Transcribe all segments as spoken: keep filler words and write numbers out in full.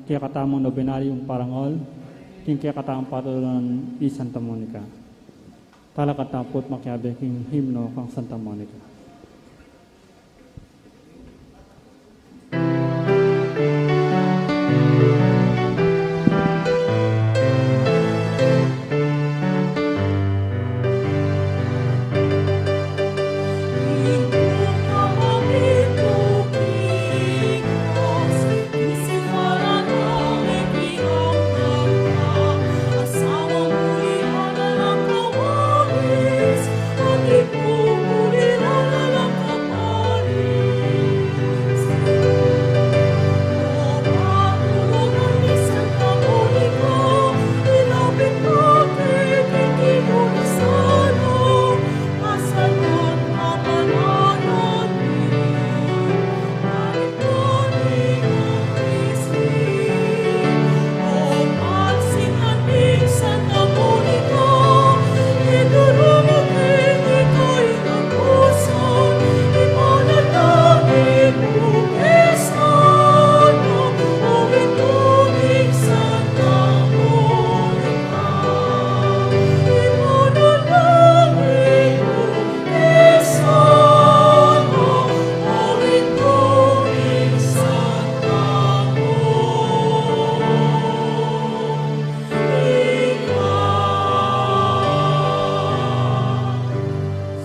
kekatamung nobenaryung parangal king kekatamung patulunan i Santa Monica. Talakad tamu pu't makiabe king himno kang Santa Monica.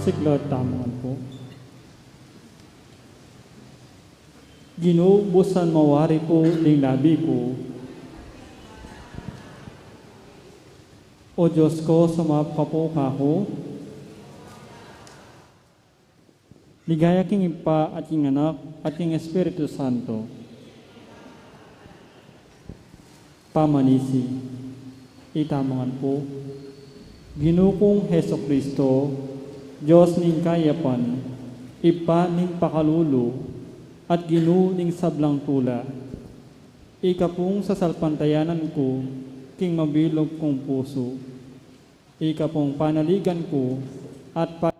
Siklaud tamu ngan pu. Ginu, busan mawari pu ding labi ku. O Dios ku, sumaup ka pu kaku. Ligaya king Ibpa at king Anak at king Espiritu Santo. Pamanisi. Itamu ngan pu. Ginu kung Jesucristo, Dios ning kayapan, Ibpa ning pakalulu, at Ginu ning sablang tula. Ika pung sasalpantayanan ku king mabilug kung pusu. Ika pung panaligan ku at pa-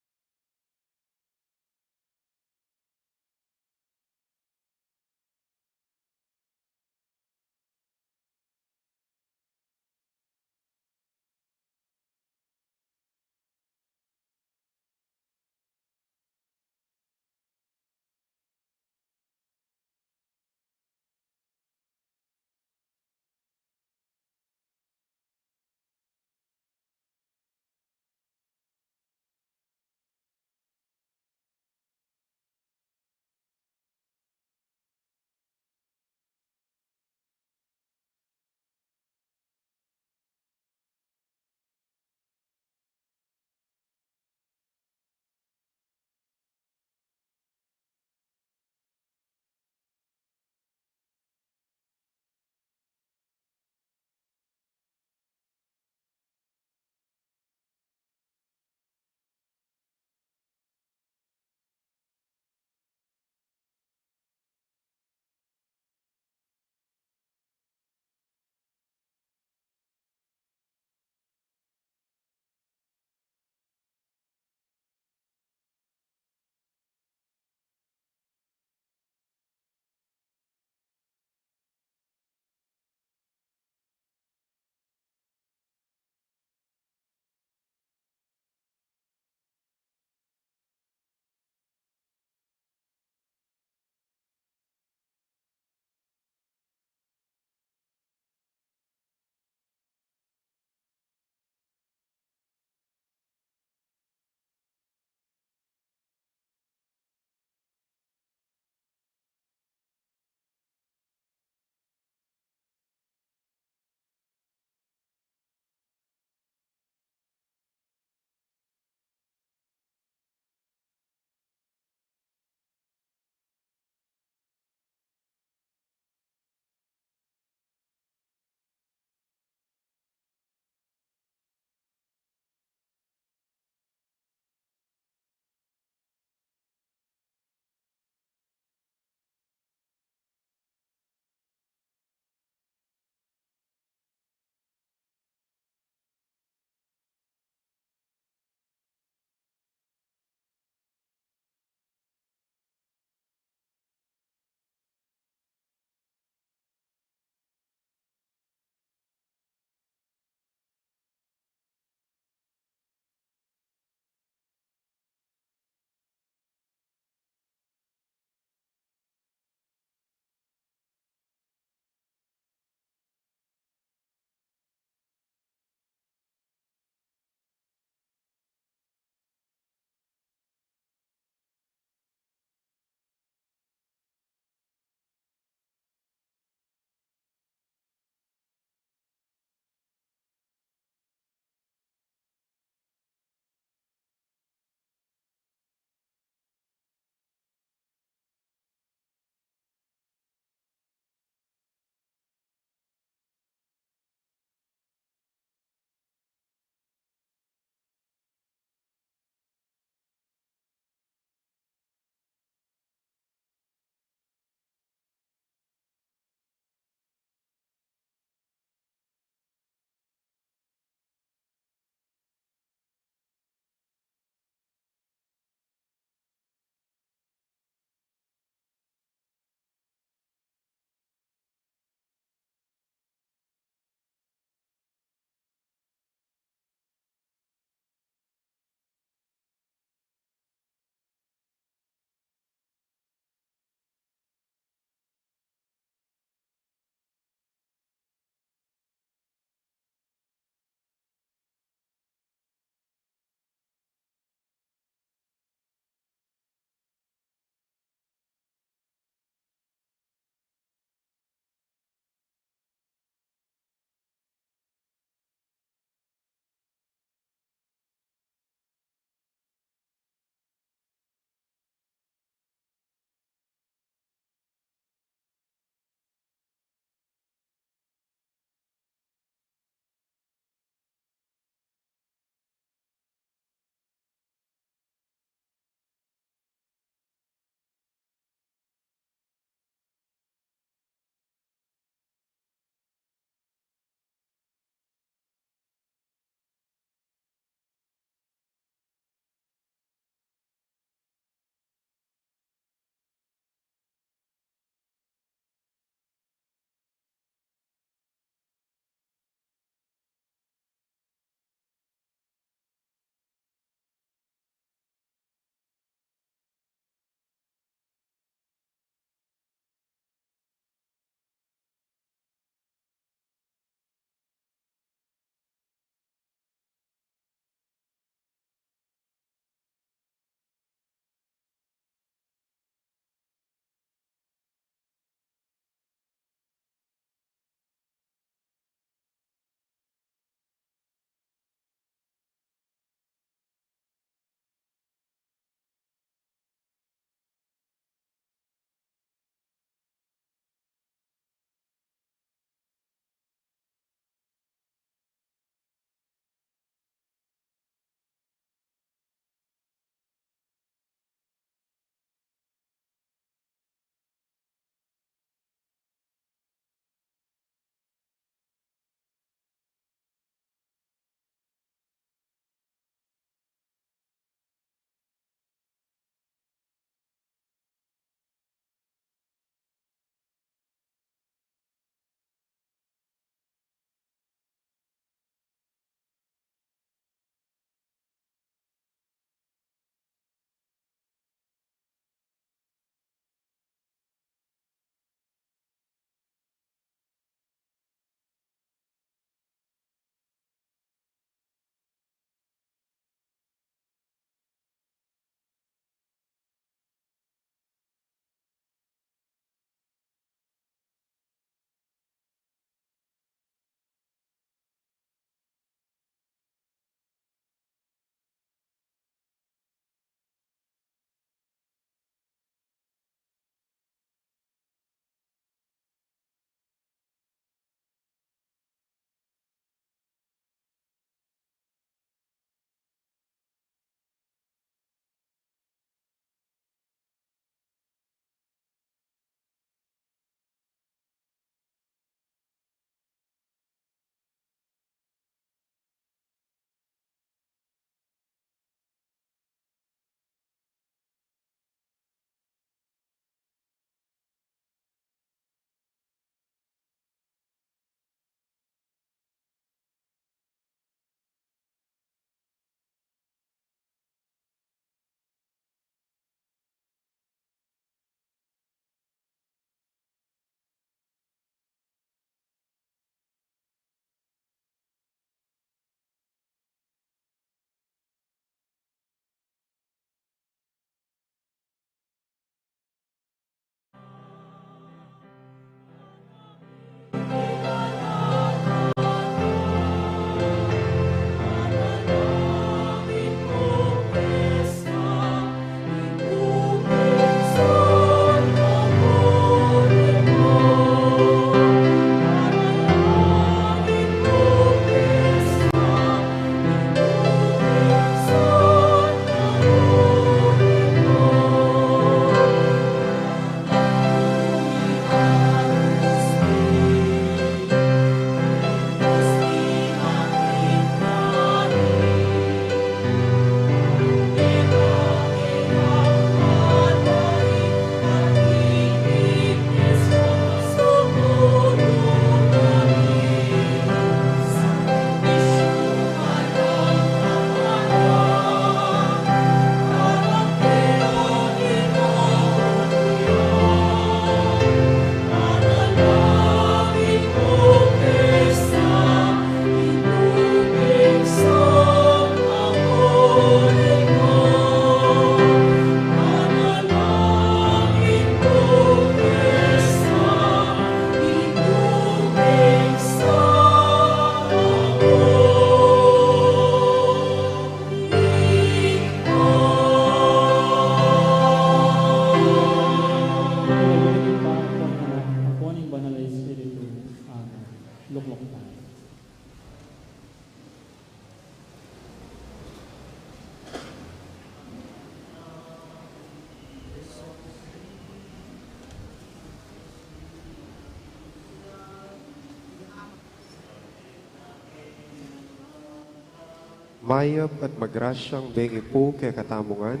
Mayap at magrasyang bengi pu kekatamu ngan.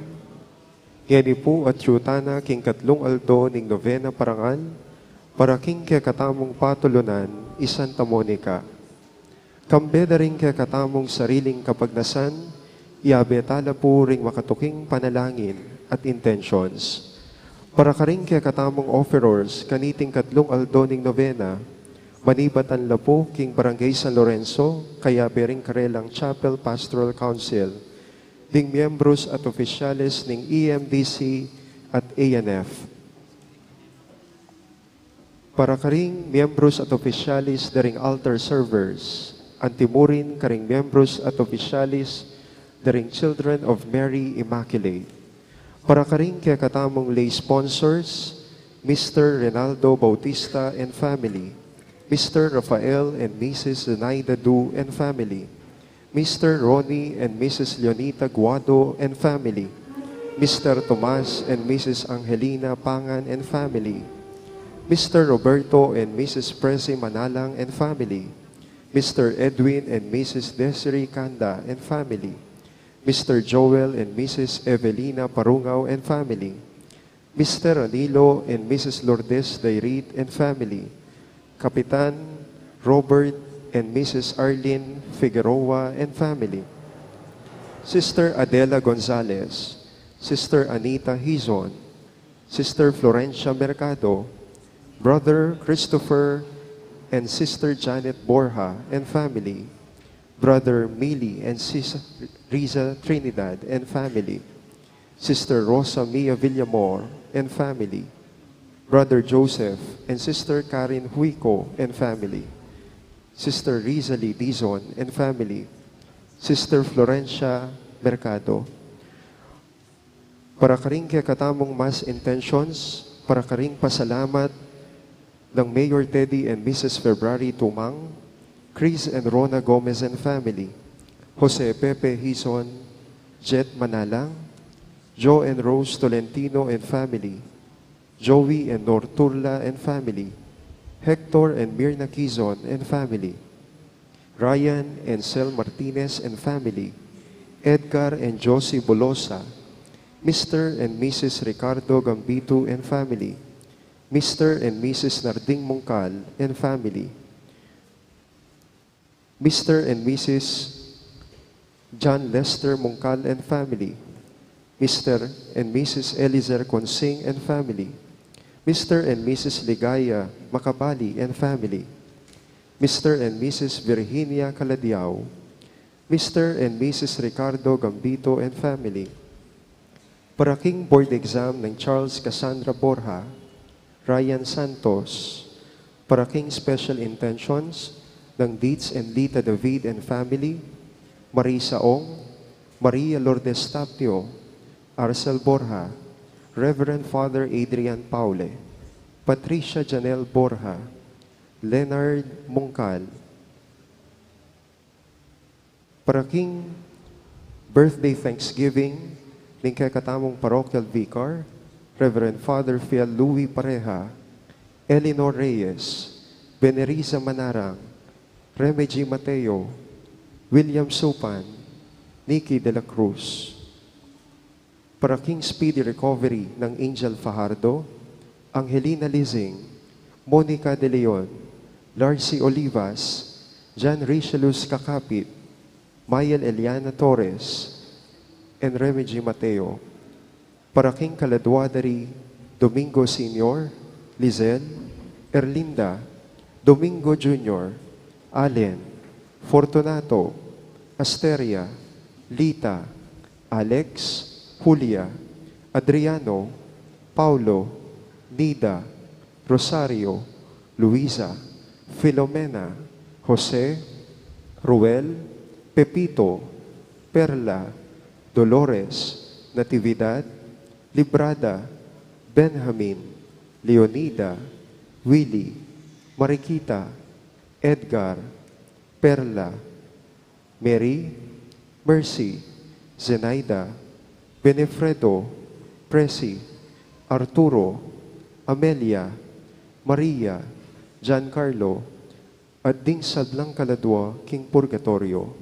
Ngeni pu atiu tana king katlung aldo ning novena parangal para king kekatamung patulunan i Santa Monica. Kambe da ring kekatamung sariling kapagnasan, iabe tala pu ring makatuking panalangin at intentions. Para karing kekatamung offerers kaniting katlung aldo ning novena, manibatan la pu king Barangay San Lorenzo, kayabe ring karelang Chapel Pastoral Council, ding miyembros at opisyales ning E M D C at A N F. Para karing miyembros at opisyales da ring altar servers, antimurin karing miyembros at opisyales da ring Children of Mary Immaculate. Para karing kekatamung lay sponsors, Mister Renaldo Bautista and family, Mister Rafael and Missus Zenaida Du and family, Mister Ronnie and Missus Leonita Guado and family, Mister Tomas and Missus Angelina Pangan and family, Mister Roberto and Missus Presi Manalang and family, Mister Edwin and Missus Desiree Canda and family, Mister Joel and Missus Evelina Parungao and family, Mister Anilo and Missus Lourdes Dairit and family, Kapitan Robert and Missus Arlene Figueroa and family, Sister Adela Gonzalez, Sister Anita Hizon, Sister Florencia Mercado, Brother Christopher and Sister Janet Borja and family, Brother Mili and Sis Riza Trinidad and family, Sister Rosa Mia Villamor and family, Brother Joseph and Sister Karen Huico and family, Sister Rizali Dizon and family, Sister Florencia Mercado. Para karing kekatamung mass intentions, para karing pasalamat nang Mayor Teddy and Missus February Tumang, Chris and Rona Gomez and family, Jose Pepe Hizon, Jet Manalang, Joe and Rose Tolentino and family, Joey and Nor Turla and family, Hector and Mirna Kizon and family, Ryan and Sel Martinez and family, Edgar and Josie Bolosa, Mister and Missus Ricardo Gambito and family, Mister and Missus Narding Mungkal and family, Mister and Missus John Lester Mungkal and family, Mister and Missus Elizer Consing and family, Mister and Missus Ligaya Macabali and family, Mister and Missus Virginia Caladiao, Mister and Missus Ricardo Gambito and family. Para king board exam nang Charles Cassandra Borja, Ryan Santos. Para king special intentions nang Dietz and Lita David and family, Marisa Ong, Maria Lourdes Tapio, Arcel Borja, Reverend Father Adrian Paule, Patricia Janelle Borja, Leonard Mungkal. Para king birthday thanksgiving ning kekatamung parochial vicar, Reverend Father Fiel Louis Pareja, Eleanor Reyes, Beneriza Manarang, Remedy Mateo, William Supan, Nikki de la Cruz. Para king speedy recovery nang Angel Fajardo, Angelina Lizing, Monica De Leon, Larcy Olivas, Jan Richelus Kakapit, Mayel Eliana Torres, and Remedy Mateo. Para king kaladua da ri Domingo Senior, Lizelle, Erlinda, Domingo Junior, Allen, Fortunato, Asteria, Lita, Alex, Julia, Adriano, Paulo, Nida, Rosario, Luisa, Filomena, Jose, Ruel, Pepito, Perla, Dolores, Natividad, Librada, Benjamin, Leonida, Willy, Mariquita, Edgar, Perla, Mary, Mercy, Zenaida, Benefredo, Presi, Arturo, Amelia, Maria, Giancarlo, at ding sablang kaladua king purgatorio.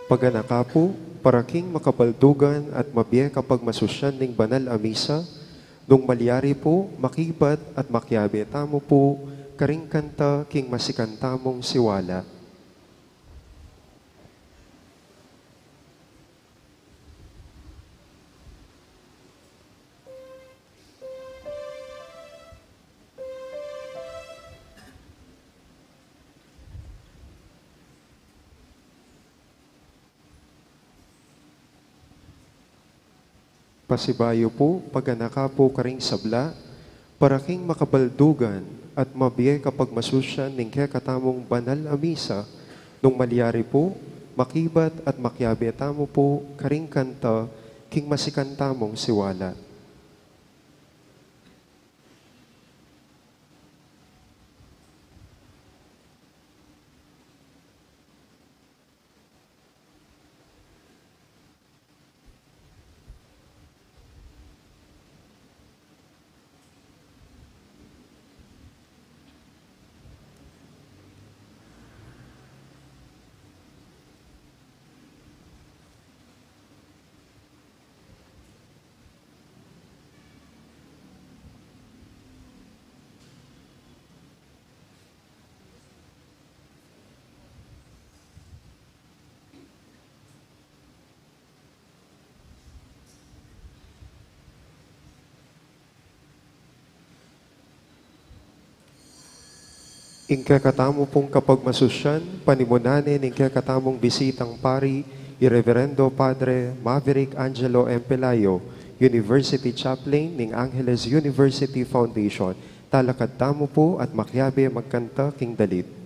Paganaka pu, para king makabaldugan at mabie kapagmasusyan ning banal a misa, nung malyari pu, makibat at makiabe tamu pu karing kanta king masikan tamung siwala. Pasibayu pu, paganaka pu karing sabla, para king makabaldugan at mabie kapagmasusyan ning kekatamung banal a misa, nung malyari pu, makibat at makiabe tamu pu karing kanta king masikan tamung siwala. Ing kekatamu pung kapagmasusyan, panimunan ne ning kekatamung bisitang pari, i Reverendo Padre Maverick Angelo M. Pelayo, University Chaplain ning Angeles University Foundation. Talakad tamu pu at makiabe magkanta king dalit.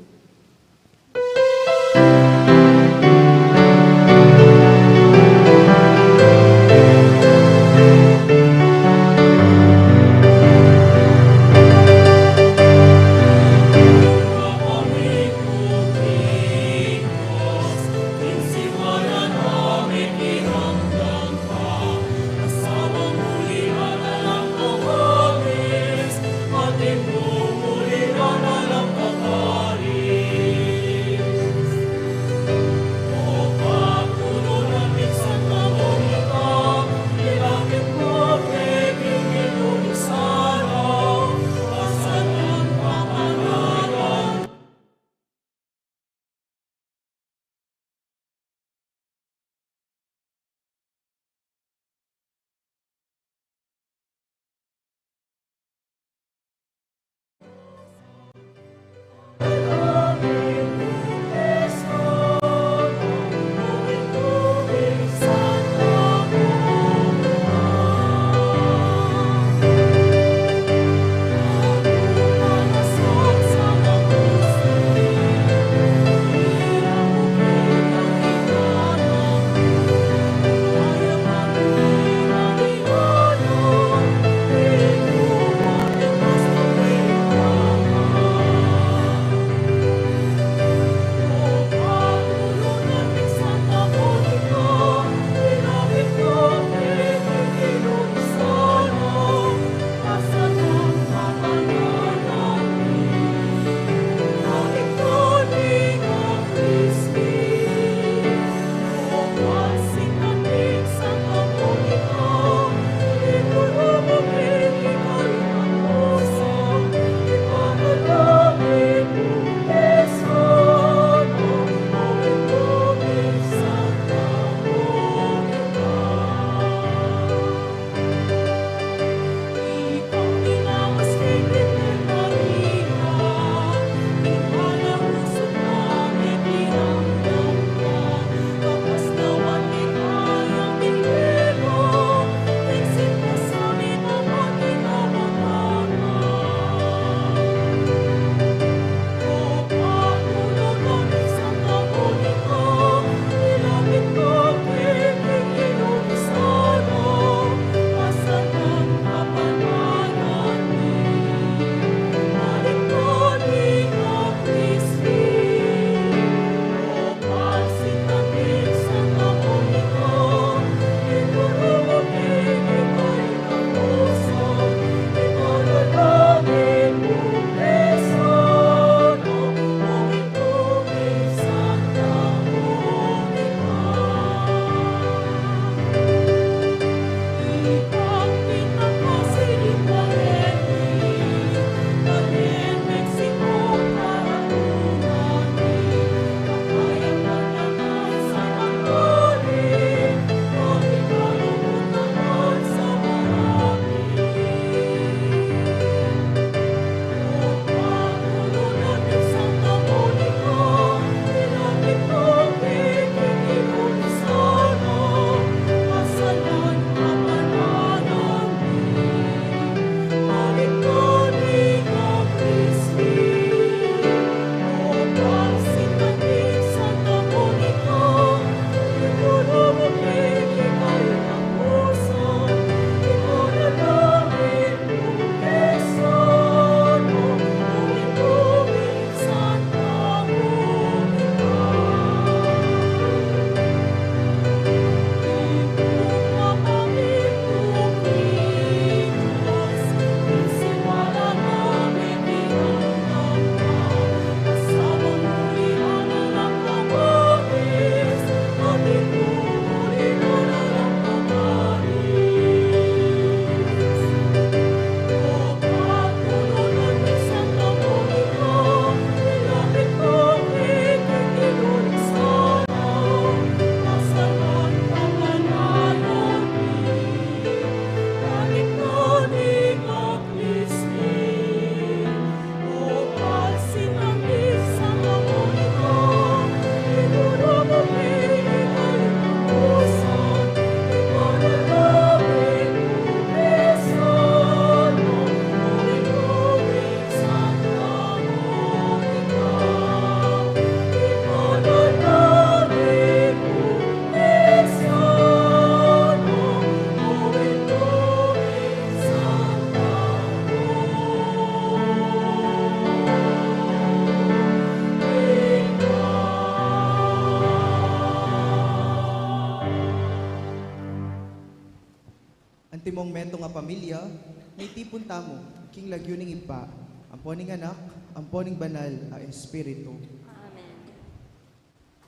Mong metung a pamilya, mitipun tamu king lagyu ning Ibpa, ampo ning Anak, ampo ning Banal a Espiritu. Amen.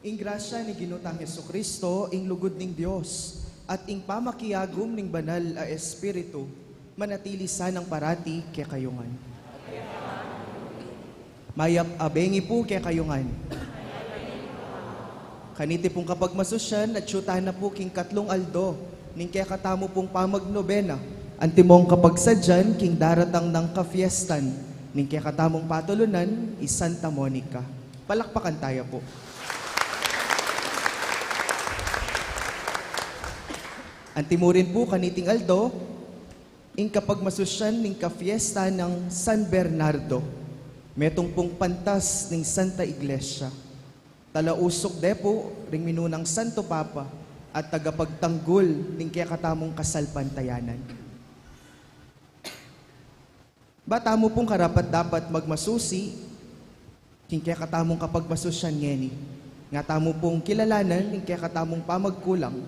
Ing grasya ning Ginu tang Jesucristo, ing lugud ning Dios, at ing pamakiagum ning Banal a Espiritu, manatili sanang parati kekayu ngan. Mayap a bengi pu kekayu ngan. Kaniti pung kapagmasusyan, atyu tana pu king katlung aldo ning kekatamu pung pamagnobena, antimong kapagsadyan king daratang nang kafiestan ning kekatamung patulunan, i Santa Monica. Palakpakan taya pu. Antimurin pu kaniting aldo, ing kapagmasusyan ning kafiesta nang San Bernardo, metung pung pantas ning Santa Iglesia, talausuk de pu ring minunang Santo Papa at tagapagtanggul ning kekatamung kasalpantayanan. Ba tamu pung karapat-dapat magmasusi king kekatamung kapagmasusyan ngeni, nga tamu pung kilalanan ing kekatamung pamagkulang,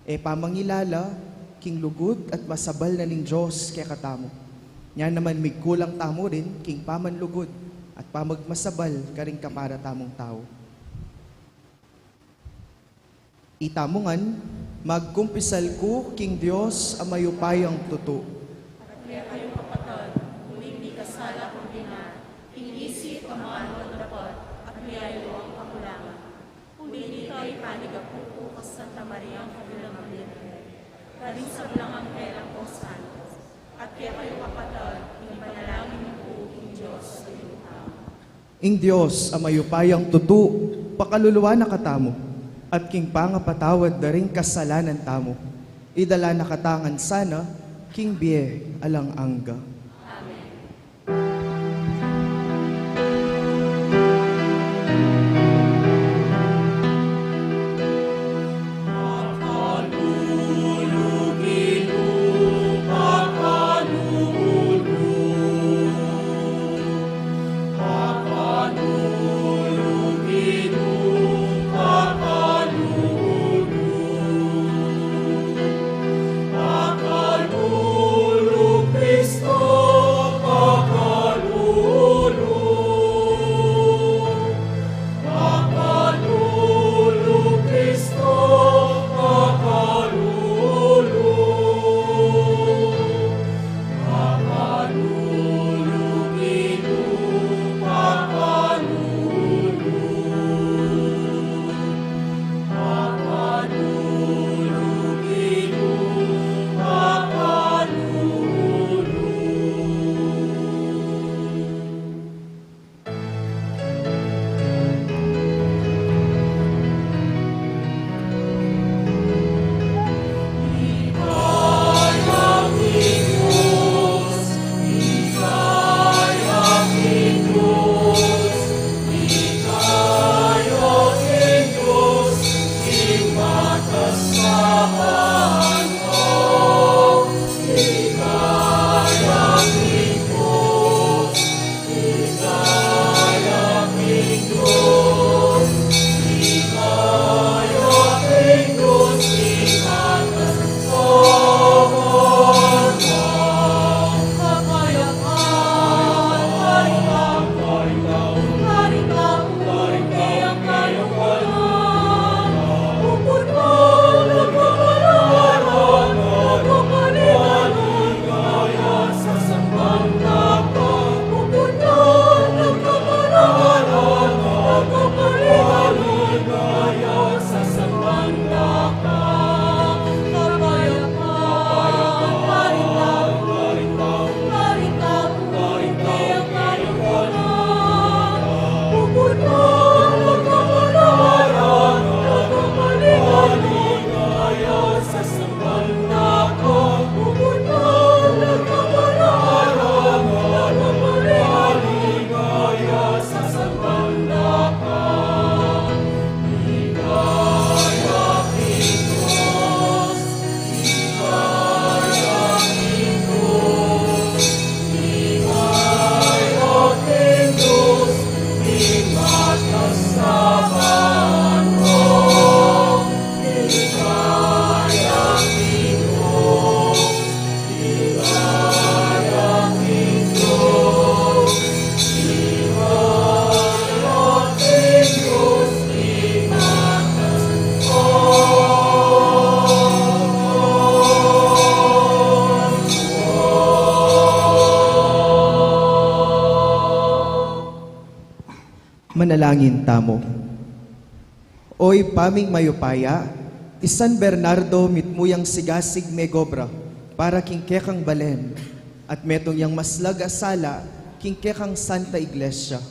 e pamangilala king lugud at masabal na ning Dios kekatamu. Nya naman migkulang tamu rin king pamanlugud at pamagmasabal karing kapara tamung tau. Itamu ngan, magkumpisal ku king Dios a mayupayang tutu. At kekayu kapatad, uling mikasala ku king isip, amanu, dapat, at miyayaliwang kakulangan. Uli na nita, ipanyawad ku king Santa Mariang Kagulang a Birhen, karing sablang anghel ampong santos, at kekayu kapatad, ipanalangin yu ku king Dios a Ginu tamu. Ing Dios a mayupayang tutu, pakaluluan na katamu, at king pangapatawad da ring kasalanan tamu, idala na kata ngan sana king bie alang angga. Amen. Manalangin tamu. O Ibpa ming mayupaya, i San Bernardo mitmu yang sigasig megobra para king kekang balen, at metung yang maslag a sala king kekang Santa Iglesia.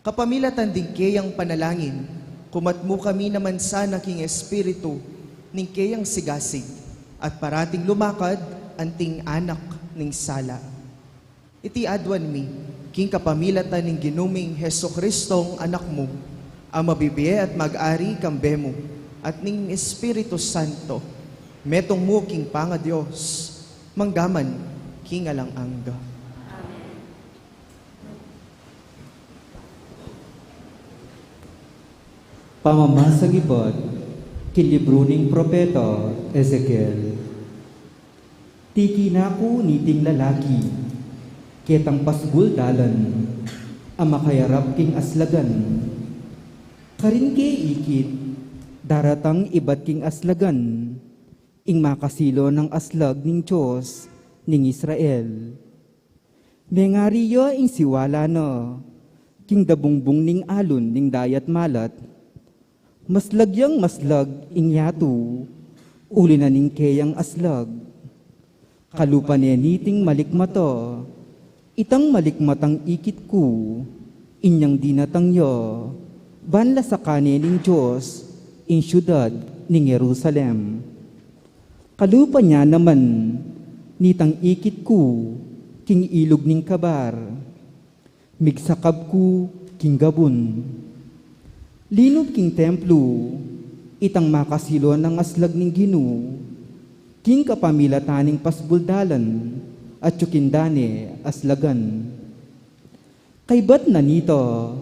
Kapamilatan ding keyang panalangin, kumatmu kami naman sana king espiritu ning keyang sigasig, at parating lumakad anting anak ning sala. Iti aduan mi king kapamilatan ning Ginu ming Jesucristong Anak mu, a mabibie at mag-ari kambe mu at ning Espiritu Santo, metung mu king pangaDios, manggaman king alang angga. Pamamasan ibat king libru ning propeta Ezekiel. Tiki na ku niting lalaki, ketang pasbul dalan, a makayarap king aslagan. Karin ke ikit, daratang ibat king aslagan, ing makasilo nang aslag ning Dios ning Israel. Mengari ya ing siwala na king dabungbung ning alun ning dayat malat. Maslag yang maslag ing yatu, uli na ning keyang aslag. Kalupa ne niting malikmata, itang malikmatang ikit ku, inyang dinatang ya, ban lasakan ne ning Dios ing siudad ning Jerusalem. Kalupa ne naman nitang ikit ku king ilug ning Kebar, migsakab ku king gabun. Linub king templu, itang makasilo nang aslag ning Ginu, king kapamilatan ning pasbul dalan, atyu king dane aslagan. Kaybat na nita,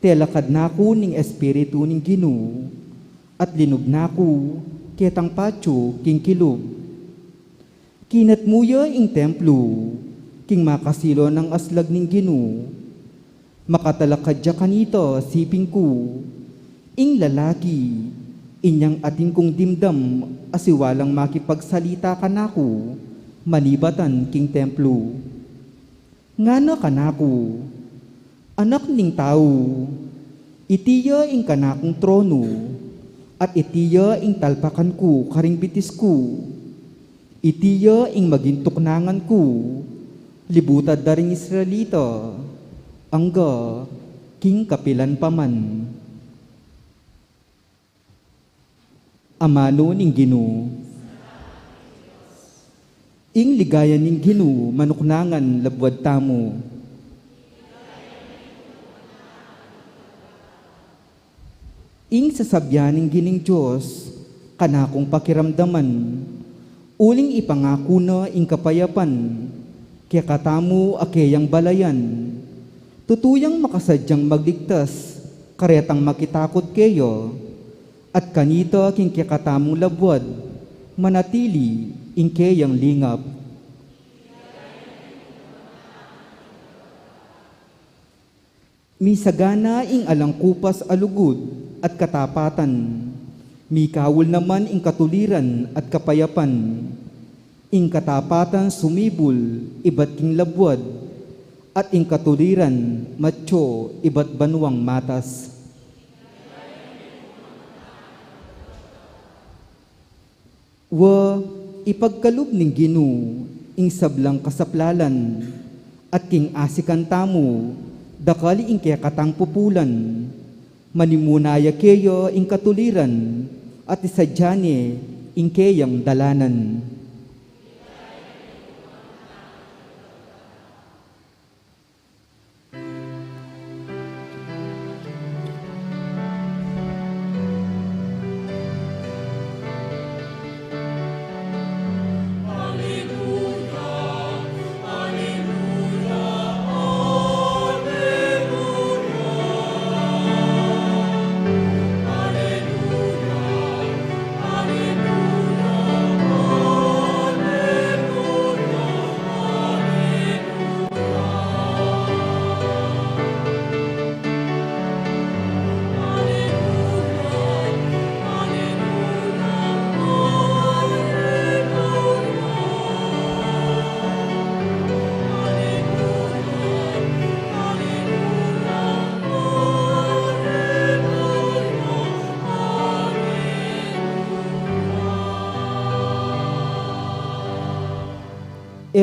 telakad na ku ning Espiritu ning Ginu, at linub na ku ketang patyu king kilub. Kinatmu ya ing templu king makasilo nang aslag ning Ginu. Makatalakad ya kanita siping ku, ing lalaki, inyang atin kung dimdam a siwalang makipagsalita kanaku manibatan king templu. Ngana kanaku, "Anak ning tau, iti ya ing kanakung tronu, at iti ya ing talpakan ku karing bitis ku. Iti ya ing maging tuknangan ku, libutan da ring Israelita, angga king kapilan pa man." Amanu ning Ginu. Ing ligaya ning Ginu manuknangan labuad tamu. Ing sasabian ning Ginung Dios, kanakung pakiramdaman, uling ipangaku na ing kapayapan kekatamu a keyang balayan. Tutu yang makasadyang magligtas karetang makitakut keya, at kanita king kekatamung labuad manatili ing keyang lingap. Misagana ing alang kupas a lugud at katapatan, mikaul naman ing katuliran at kapayapan. Ing katapatan sumibul ibat king labuad, at ing katuliran matyu ibat banuang matas. Wa, ipagkalub ning Ginu ing sablang kasaplalan, at king asikan tamu dakal ing kekatang pupulan. Manimuna ya keya ing katuliran, at isadya ne ing keyang dalanan.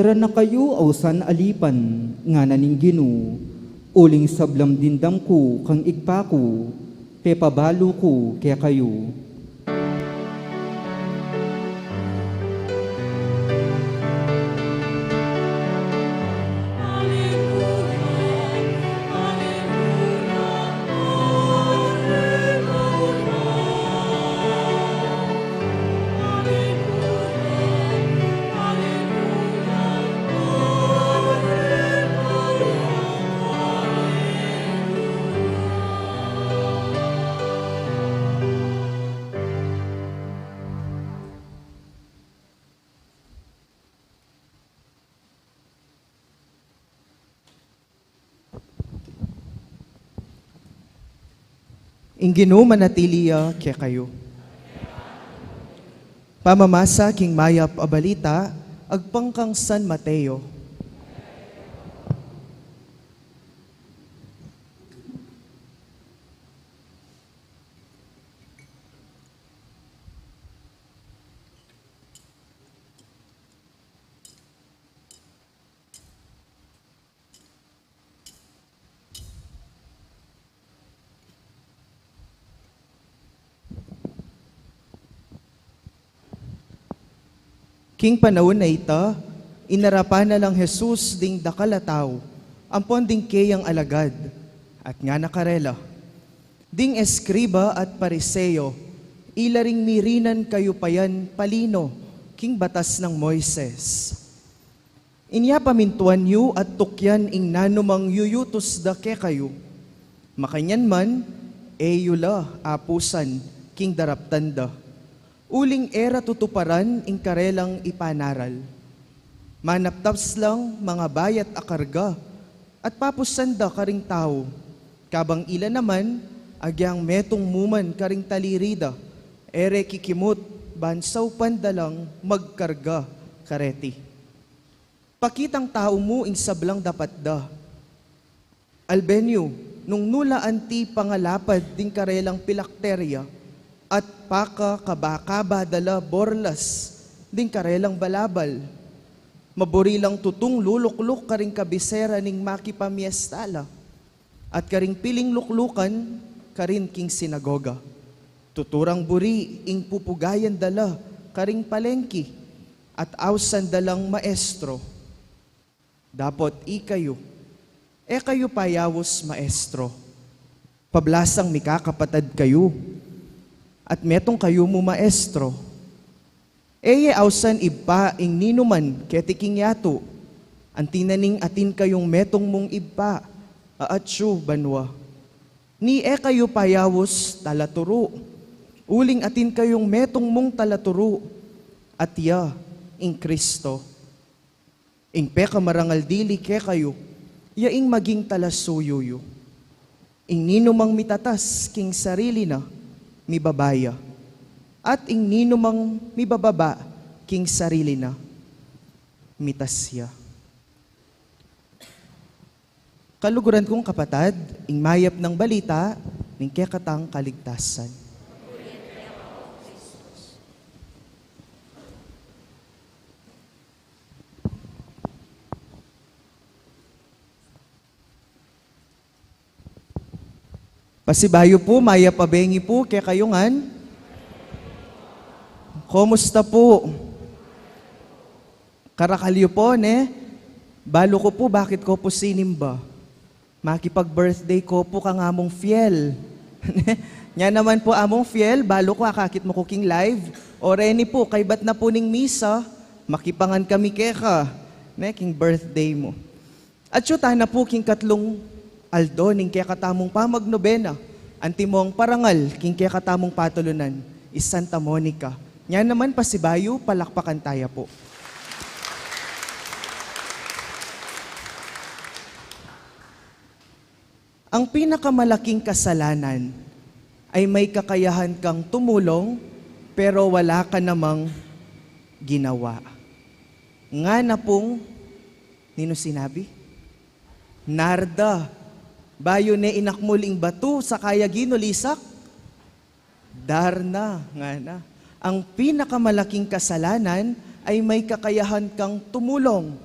Tara na kayu, ausan alipan, ngana ning Ginu, uling sablang dimdam ku kang Ibpa ku, pepabalu ku kekayu. Ing Ginu manatili ya kekayu. Pamamasa king mayap a balita agpang kang San Mateo. King panaun a ita, inarapan na lang Jesus ding dakal a tau ampon ding keyang alagad, at ngana karela, ding eskriba at Pariseo, ila ring mirinan kayu pa yan palino king batas nang Moises. Inya pamintuan yu at tukyan ing nanumang yuyutus da kekayu. Makanyan man, e yu la apusan king daraptan da, uling e ra tutuparan ing karelang ipanaral. Manaptaps lang mangabayat a karga at papusan da karing tau, kabang ila naman, agyang metung mu man karing taliri da, e re kikimut ban saupan da lang magkarga kareti. Pakitang tau mu ing sablang dapat da. Alben yu, nung nu la anti pangalapad ding karelang pilakterya at pakakabakaba da la borlas ding karelang balabal. Maburi lang tutung lulukluk karing kabisera ning makipamiesta la, at karing piling luklukan karin king sinagoga. Tutu rang buri ing pupugayan da la karing palengki at ausan da lang maestro. Dapot ikayu, e kayu payaus maestro, pablasang mikakapatad kayu, at metung kayu mu maestro. E ye ausan Ibpa ing ninuman keti king yatu, anti na ning atin kayung metung mung Ibpa a atyu banua. Ni e kayu payaus talaturu, uling atin kayung metung mung talaturu, at ya ing Kristo. Ing pekamarangal dili kekayu, ya ing maging talasuyu yu. Ing ninumang mitatas king sarili na, mibaba ya, at ing ninumang mibababa king sarili na, mitas ya. Kaluguran kung kapatad, ing mayap nang balita ning kekatang kaligtasan. Pasibayu pu, mayap a bengi pu kekayu ngan. Kumusta pu? Karakal yu pu, ne? Balu ku pu, bakit ku pu sinimba? Makipag-birthday ku pu kang Among Fiel. Nya naman pu, Among Fiel, balu ku akakit mu ku king live. O reni pu, kaybat na pu ning misa, makipangan kami keka, ne, king birthday mu. Atyu tana pu king katlung aldo ning kekatamung pamagnobena, antimong parangal king kekatamung patulunan, i Santa Monica. Nya naman pasibayu, palakpakan taya pu. Ang pinakamalaking kasalanan ay may kakayahan kang tumulong pero wala ka namang ginawa. Ngana pung, ninu sinabi? Narda. Bayu ne inakmul ing batu, saka ya ginulisak, Darna, ngana. Ang pinakamalaking kasalanan ay may kakayahan kang tumulong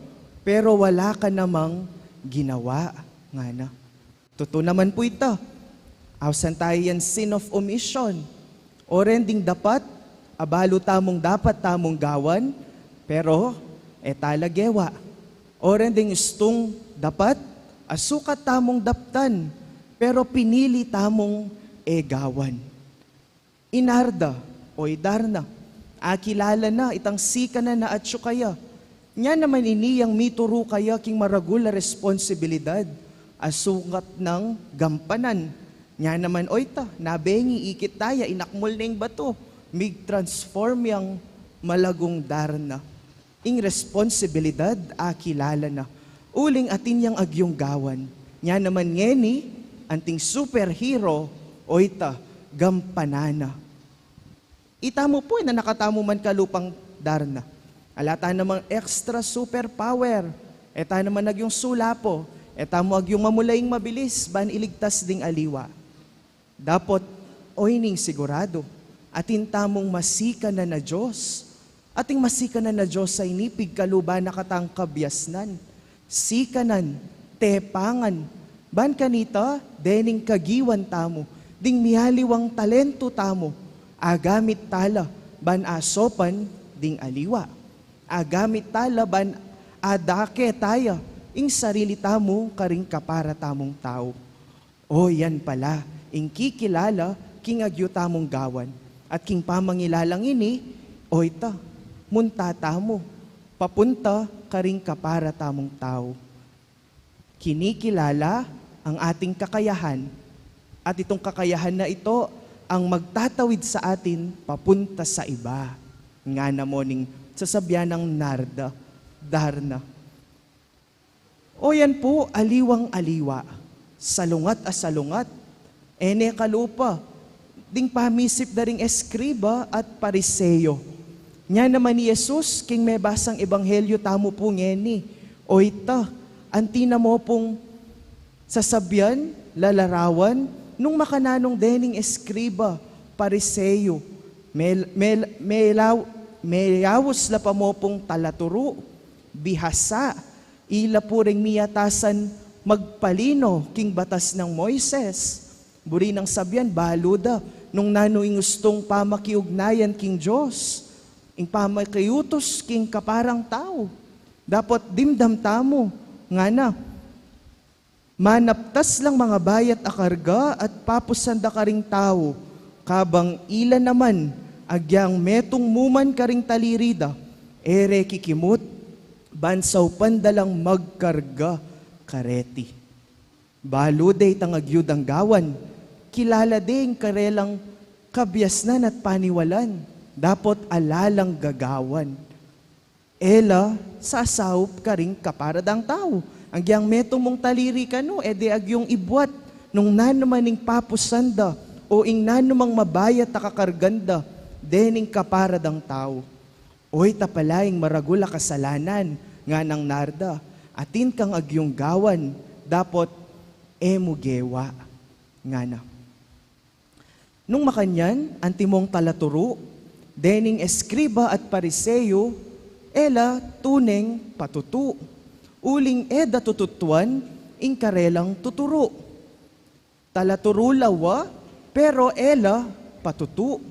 pero wala ka namang ginawa, ngana. Tutu naman pu ita. Ausan taya yang sin of omission. O ren ding dapat, abalu tamung dapat tamung gawan, pero e tala gewa. O ren ding istung dapat, asukat tamung daptan, pero pinili tamung e gawan. I Narda, o i Darna, akilala na itang sikanan na atyu kaya. Nya naman ini yang mituru kaya king maragul a responsibilidad, asukat nang gampanan. Nya naman, o ita, nabengi ikit taya, inakmul ne ing batu, mig-transform yang malagung Darna. Ing responsibilidad akilala na, uling atin yang agyung gawan. Nya naman ngeni, anting superhero, o ita, gampanan na. Itamu pu, e na nakatamu man kalupang Darna. Ala ta namang extra superpower. E ta naman agyung sulapo. E tamu agyung mamulaing mabilis ban iligtas ding aliwa. Dapot, o ining siguradu, atin tamung masikanan a Dios. Ating masikanan a Dios a ini pigkaluban na katang kabiasnan, sikanan, tepangan. Ban kanita, dening kagiwan tamu, ding mialiwang talentu tamu, agamit tala ban asopan ding aliwa. Agamit tala ban adake taya ing sarili tamu karing kapara tamung tau. O yan pala ing kikilala king agyu tamung gawan. At king pamangilalang ini, o ita, munta tamu papunta karing kapara tamung tau. Kinikilala ang ating kakayahan, at itong kakayahan na ito ang magtatawid sa atin papunta sa iba. Ngana mo ning sasabyan nang Narda, Darna. O yan pu, aliwang-aliwa, salungat a salungat, e ne kalupa ding pamisip da ring eskriba at Pariseo. Nya naman i Jesus, king mebasang ebanghelyo tamu pu ngeni, o ita, anti na mo pung sasabyan, lalarawan, nung makananung dening eskriba, Pariseo, mel-, mel-, melaw-, meyaus la pa mo pung talaturu, bihasa, ila pu ring miyatasan magpalino king batas nang Moises. Buri nang sabyan, balu da nung nanu ing ustung pamakiugnayan king Dios, ing pamakiutus king kaparang tau. Dapot dimdam tamu, ngana, manaptas lang mangabayat a karga at papusan da karing tau, kabang ila naman agyang metung mu man karing taliri da, e re kikimut, ban saupan da lang magkarga kareti. Balu de itang agyu dang gawan, kilala de ing karelang kabiasnan at paniwalan, dapot ala lang gagawan. E la sasaup karing kapara dang tau. Agyang metung mung taliri kanu, e de agyung ibuat nung nanu man ing papusan da, o ing nanu mang mabayat a kakargan da, dening kapara dang tau. O ita pala ing maragul a kasalanan, nganang Narda, atin kang agyung gawan, dapot e mu gewa, ngana. Nung makanyan, antimong talaturu, dening eskriba at Pariseo, e la tuneng patutu, uling e da tututuan ing karelang tuturu. Talaturu la wa, pero e la patutu.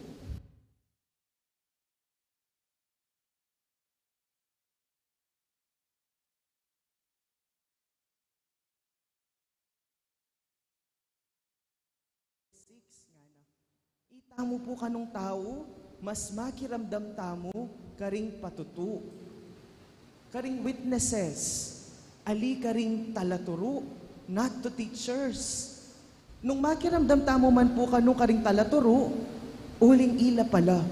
Six, ngana. Itamu pu kanung tau, mas makiramdam tamu karing patutu, karing witnesses, ali karing talaturu, not to teachers. Nung makiramdam tamu man pu kanu karing talaturu, uling ila pala.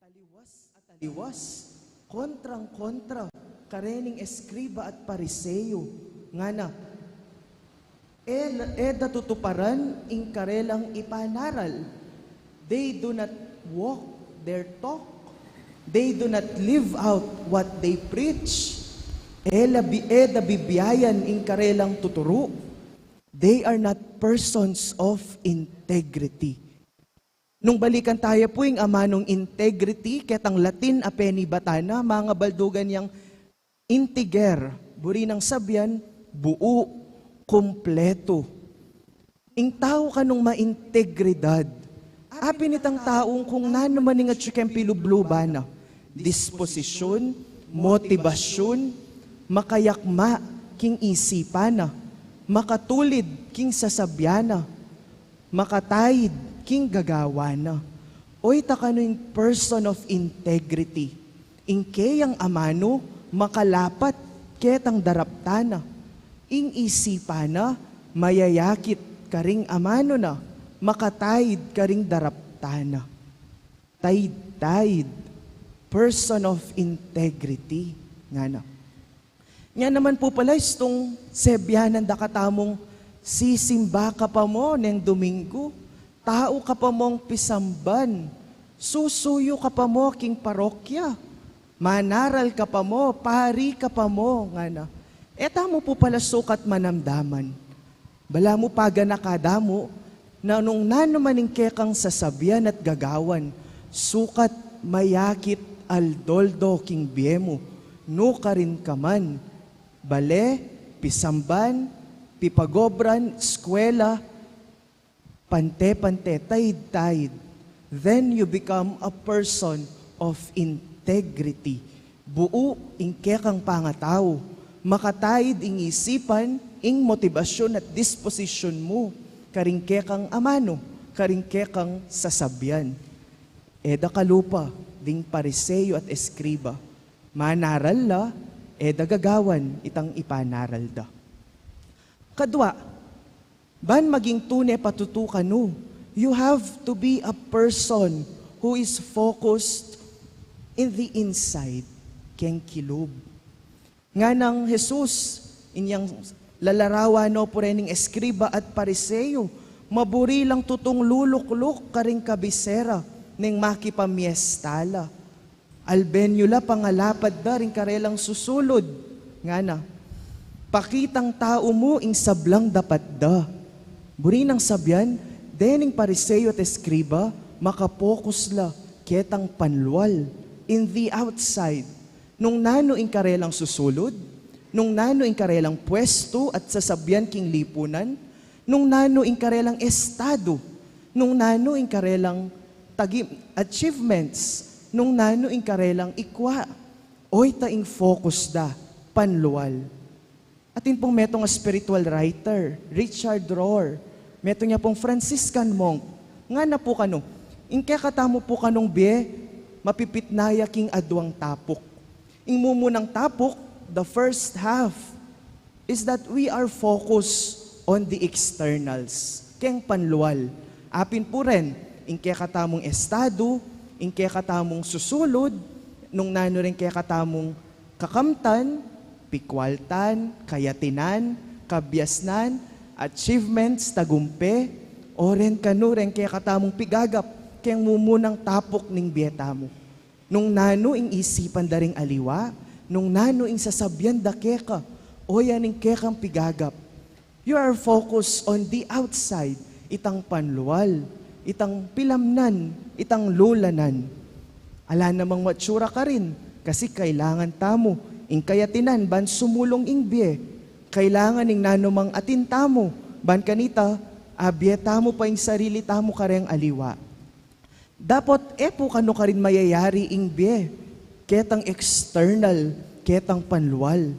Taliwas at taliwas, kontrang-kontra karening eskriba at Pariseo, ngana, E, e da tutuparan ing karelang ipanaral. They do not walk their talk. They do not live out what they preach. E la bi-, e da bibiayan ing karelang tuturu. They are not persons of integrity. Nung balikan taya pu ing amanung integrity, ketang Latin a penibatan na, mangabaldugan yang integer, buri nang sabian, buu, kumpletu. Ing tau kanung maintegridad, apin itang taung kung nanu man ing atyu keng pilubluban na, disposisyun, motibasyun, makayakma king isipan na, makatulid king sasabian na, makataid king gagawan na. Oyta kanu ing person of integrity, ing keyang amanu makalapat ketang daraptan na, ing isipan na mayayakit karing amanu na, makataid karing daraptan na. Taid-taid, person of integrity, ngana. Nya naman pu pala istung sebianan da katamung sisimba ka pa mo neng Domingo, tau ka pa mong pisamban, susuyu ka pa mo king parokya, manaral ka pa mo, pari ka pa mo, ngana. E tamu pu pala sukat manamdaman. Balamu paganaka da mu, na nung nanu man ing kekang sasabian at gagawan, sukat mayakit aldo-aldo king bie mu, nukarin ka man, bale, pisamban, pipagobran, eskwela, pante-pante, taid-taid, then you become a person of integrity. Buu ing kekang pangatau, makataid ing isipan, ing motibasyun at disposisyun mu, karing kekang amanu, karing kekang sasabian. E da kalupa ding Pariseo at eskriba, manaral la, e da gagawan itang ipanaral da. Kadua, ban maging tune patutu kanu, you have to be a person who is focused in the inside, keng kilub. Nganang Jesus, inyang lalarawan no pu ren ing eskriba at Pariseo, maburi lang tutung lulukluk karing kabisera neng makipamiesta la. Alben yu la pangalapad da ring karelang susulud, ngana. Pakitang tau mu ing sablang dapat da. Buri nang sabian, dening Pariseo at eskriba, makapokus la ketang panlual, in the outside. Nung nanu ing karelang susulud, nung nanu ing karelang puestu at sasabian king lipunan, nung nanu ing karelang estadu, nung nanu ing karelang tagi-, achievements, nung nanu ing karelang ikwa. Oyta ing focus da, panlual. Atin pung metung a spiritual writer, Richard Rohr, metung ya pung Franciscan monk, ngana pu kanu, ing kekatamu pu kanung bie, mapipitna ya king aduang tapuk. Ing mumunang tapuk, the first half, is that we are focused on the externals, keng panlual. Apin pu ren, ing kekatamung estadu, ing kekatamung susulud, nung nanu ring kekatamung kakamtan, pikwaltan, kayatinan, kabiasnan, achievements, tagumpe, o ren kanu ring kekatamung pigagap, keng mumunang tapuk ning bie tamu. Nung nanu ing isipan da ring aliwa, nung nanu ing sasabian da keka, o yan ing kekang pigagap. You are focused on the outside, itang panlual, itang pilamnan, itang lulanan. Ala namang matsura karin, kasi kailangan tamu ing kayatinan ban sumulung ing bie. Kailangan ing nanumang atin tamu, ban kanita, abie tamu pa ing sarili tamu kareng aliwa. Dapot e pu kanu karin mayayari ing bie, ketang external, ketang panlual.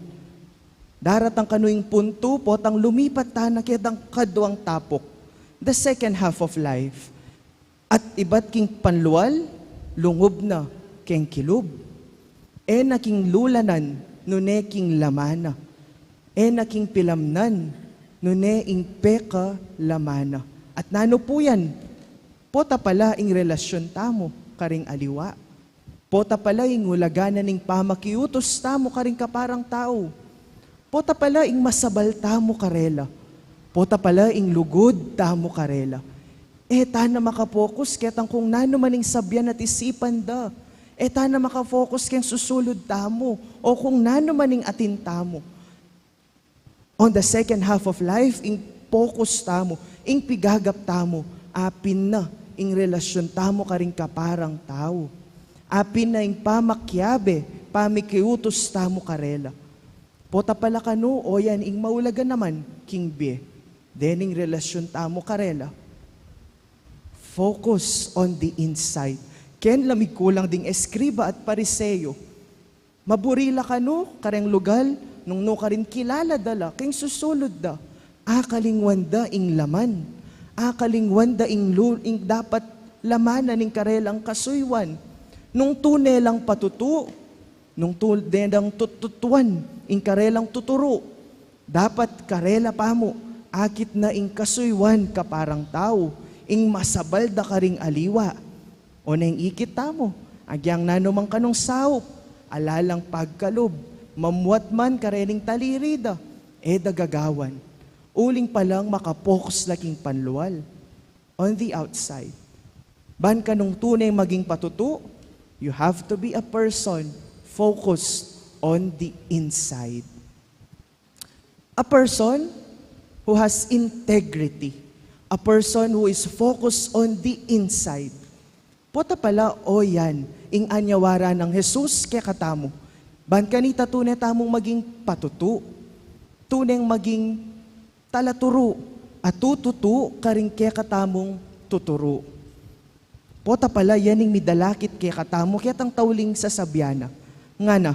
Daratang kanu ing puntu, potang lumipat tana ketang kaduang tapuk, the second half of life. At ibat king panlual, lungub na keng kilub. E na king lulanan, nune king laman na. E na king pilamnan, nune ing pekalamana. At nanu pu yan? Pota pala ing relasyun tamu karing aliwa. Pota pala ing ulagan na ning pamakiutus tamu karing kaparang tau. Pota pala ing masabal tamu karela. Pota pala ing lugud tamu karela. E ta na makapokus ketang kung nanu man ing sabian at isipan da. E ta na makapokus keng susulud tamu o kung nanu man ing atin tamu. On the second half of life, ing pokus tamu, ing pigagap tamu, apin na ing relasyun tamu karing kaparang tau. Apin na ing pamakiabe, pamikiutus tamu karela. Pota pala kanu, o yan ing maulaga naman king bie, dening relasyun tamu karela. Focus on the inside. Ken la migkulang ding eskriba at Pariseo. Maburi la kanu kareng lugal, nung nu karin kilala da la king susulud da. Akalingwan da ing laman. Akalingwan da ing lu-, ing dapat lamanan ning karelang kasuyuan. Nung tune lang patutu, nung tune lang tututuan ing karelang tuturu. Dapat karela pamu, akit na ing kasuyuan kaparang tau, ing masabal da karing aliwa. O neng ikit tamu, agyang nanu man kanung saup, ala lang pagkalub, mamuat man karening taliri da, e da gagawan. Uling palang makapokus la king panlual. On the outside. Ban kanung tune maging patutu, you have to be a person focused on the inside. A person who has integrity. A person who is focused on the inside. Pota pala, o yan, ing anyawara nang Jesus kekatamu. Ban kanita tune tamung maging patutu. Tuneng maging talaturu, a tututu karing kekatamung tuturu. Pota pala yan ing midalakit kekatamu, ketang tauling sasabian na. Ngana,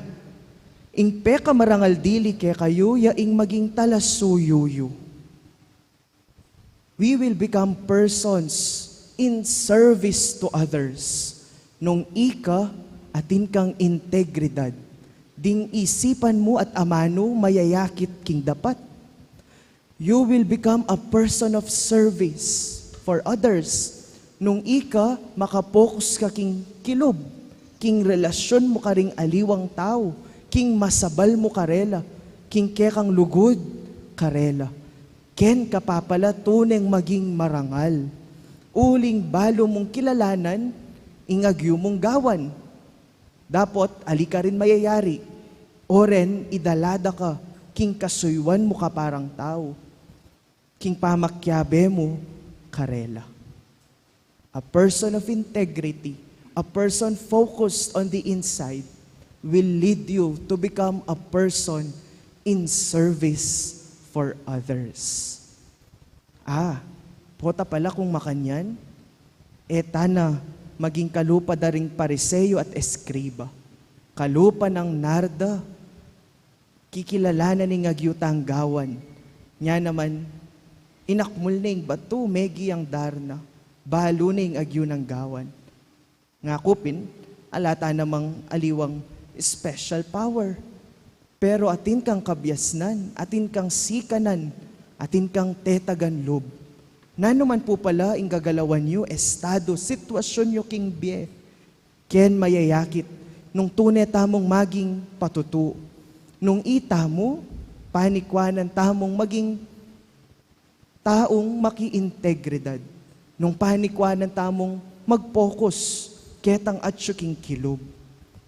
ing pekamarangal dili kekayu, ya ing maging talasuyu yu. We will become persons in service to others. Nung ika atin kang integridad, ding isipan mu at amanu mayayakit king dapat. You will become a person of service for others. Nung ika makapokus ka king kilub, king relasyun mu karing aliwang tau, king masabal mu karela, king kekang lugud karela. Ken ka pa pala tuneng maging marangal. Uling balu mung kilalanan ing agyu mung gawan. Dapot ali karin mayayari, o ren idala da ka king kasuyuan mu kaparang tau, king pamakiabe mu karela. A person of integrity, a person focused on the inside, will lead you to become a person in service for others. Ah, pota pala kung makanyan, e ta na maging kalupa da ring Pariseo at eskriba. Kalupa nang narda, kikilalanan ning agyu tang gawan. Nya naman, inakmul ne ing batu, megi yang darna, balu ne ing agyu nang gawan. Ngaku pin, ala ta namang aliwang special power. Pero atin kang kabiasnan, atin kang sikanan, atin kang tetagan lub. Nanu man pu pala ing gagalawan yu, estado, sitwasyun yu king bie, ken mayayakit nung tune tamung maging patutu. Nung itamu, panikwanan tamung maging taung makiintegridad. Nung panikwanan tamung mag-focus ketang atyu king kilub.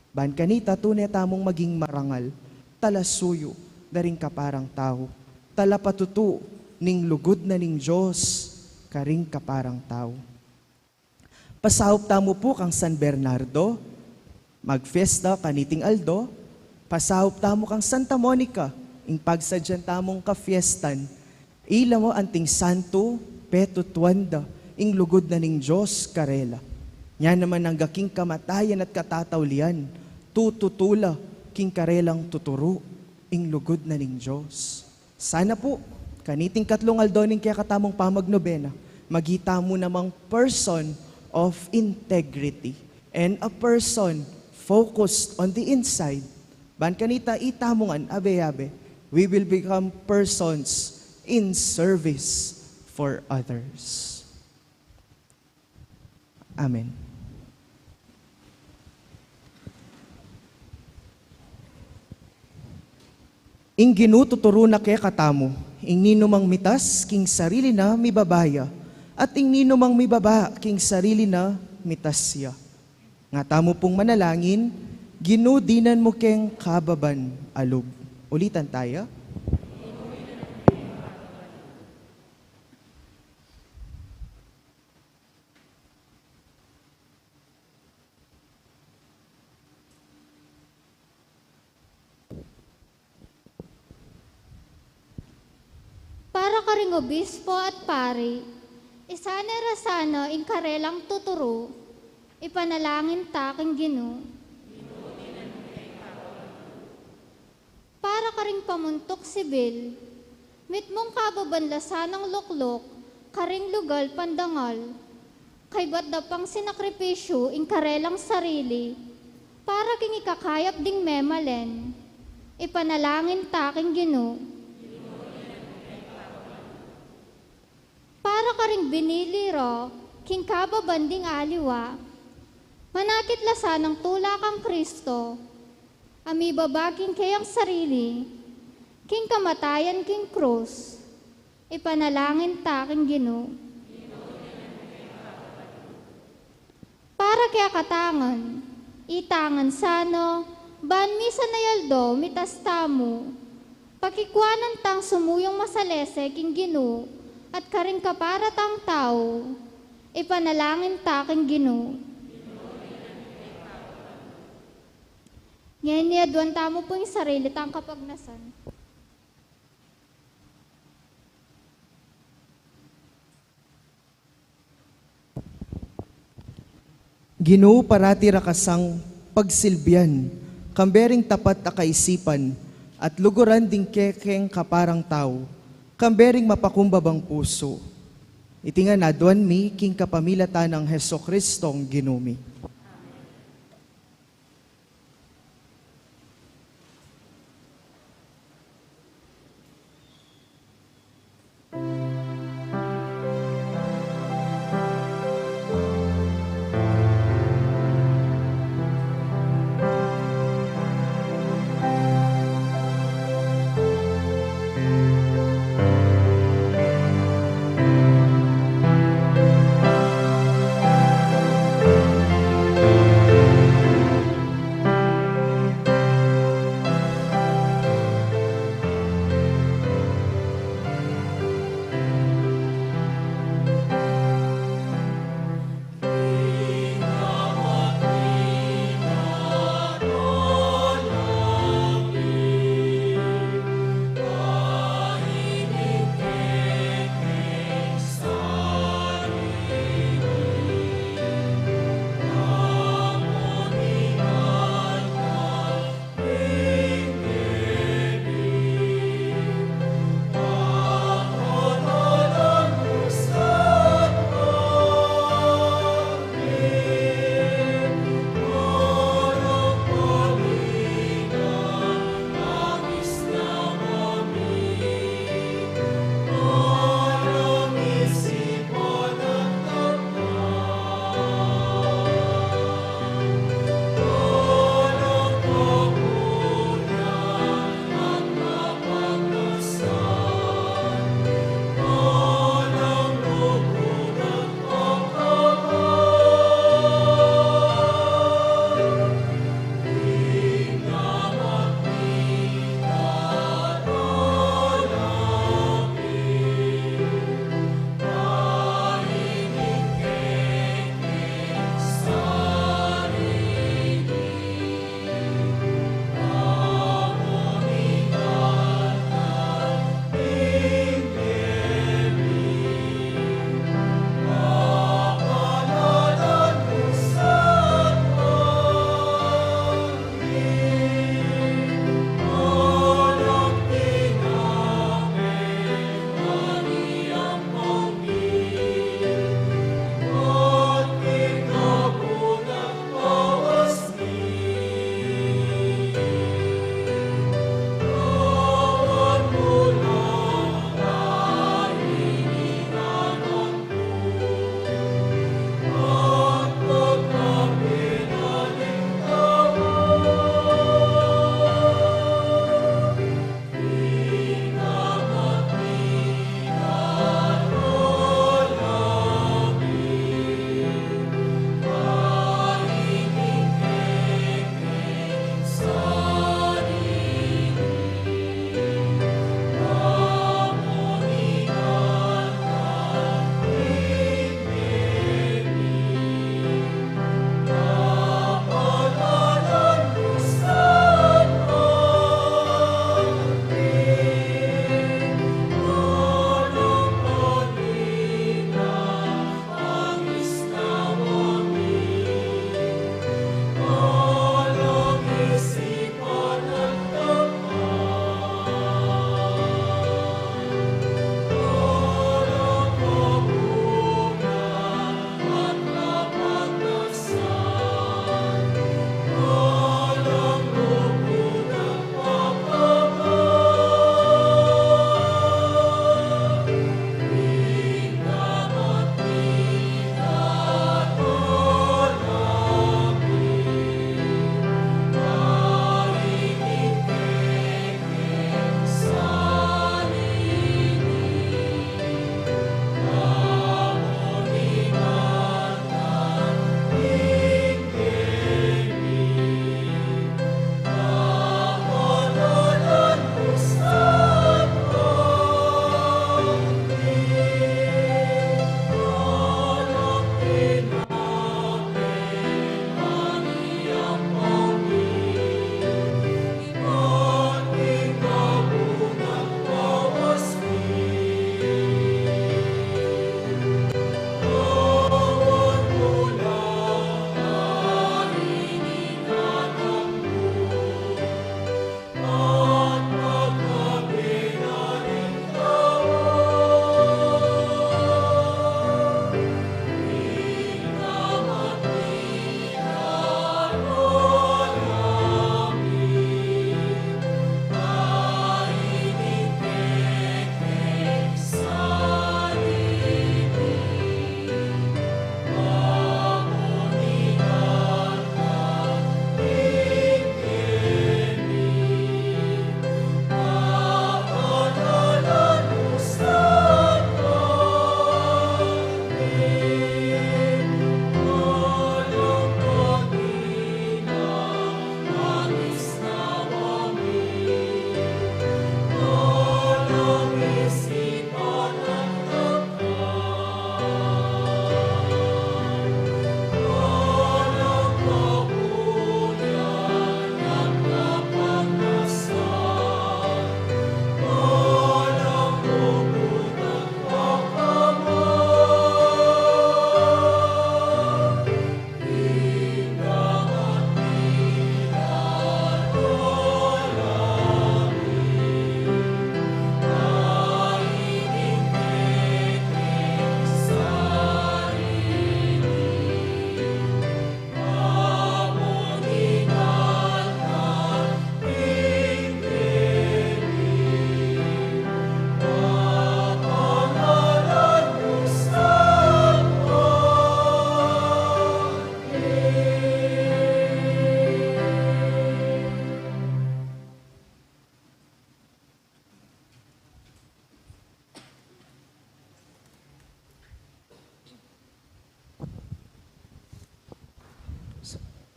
Ban kanita tune tamung maging marangal, talasuyu da ring kaparang tau, talapatutu ning lugud na ning Dios karing kaparang tau. Pasaup tamu pu kang San Bernardo, magfiesta kaniting aldo. Pasaup tamu kang Santa Monica, ing pagsadyan tamung kafiestan. Ila mu anting santu, petutuan da ing lugud na ning Dios karela. Nya naman angga king kamatayan at katataulian, tututu la king karelang tuturu ing lugud na ning Dios. Sana pu, kaniting katlung aldo ning kekatamung pamagnobena, maging tamu namang person of integrity and a person focused on the inside. Ban kanita itamu ngan abe-abe, we will become persons in service for others. Amen. Ing Ginu tuturu na kekatamu, Ing ninumang mitas king sarili na, mibaba ya, at ing ninumang mibaba king sarili na, mitas ya. Nga tamu pung manalangin, Ginu, dinan mu keng kababan a lub. Ulitan taya. Para karing obispo at pari, isane ra sana ing karelang tuturu, ipanalangin ta king Ginu. Para karing pamuntuk sibil, mitmung kababan la sanang lukluk karing lugal pandangal, kaybat da pang sinakripisyu ing karelang sarili para king ikakayap ding memalen, ipanalangin ta king Ginu. Para karing binili ra king kababan ding aliwa, manakit la sanang tula kang Kristo, a mibaba king keyang sarili king kamatayan king krus, ipanalangin ta king Ginu. Para kekatang ngan, itang ngan sana, ban misan a aldo mitas tamu, pakikuanan tang sumuyung masalese king Ginu at karing kapara tang tau, ipanalangin ta king Ginu. Ngeni aduan tamu pu ing sarili tang kapagnasan. Ginu, parati ra ka sang pagsilbian, kambe ring tapat a kaisipan, at luguran ding kekeng kaparang tau, kambe ring mapakumbabang pusu. Iti ngan aduan mi king kapamilatan nang Jesucristong Ginu mi.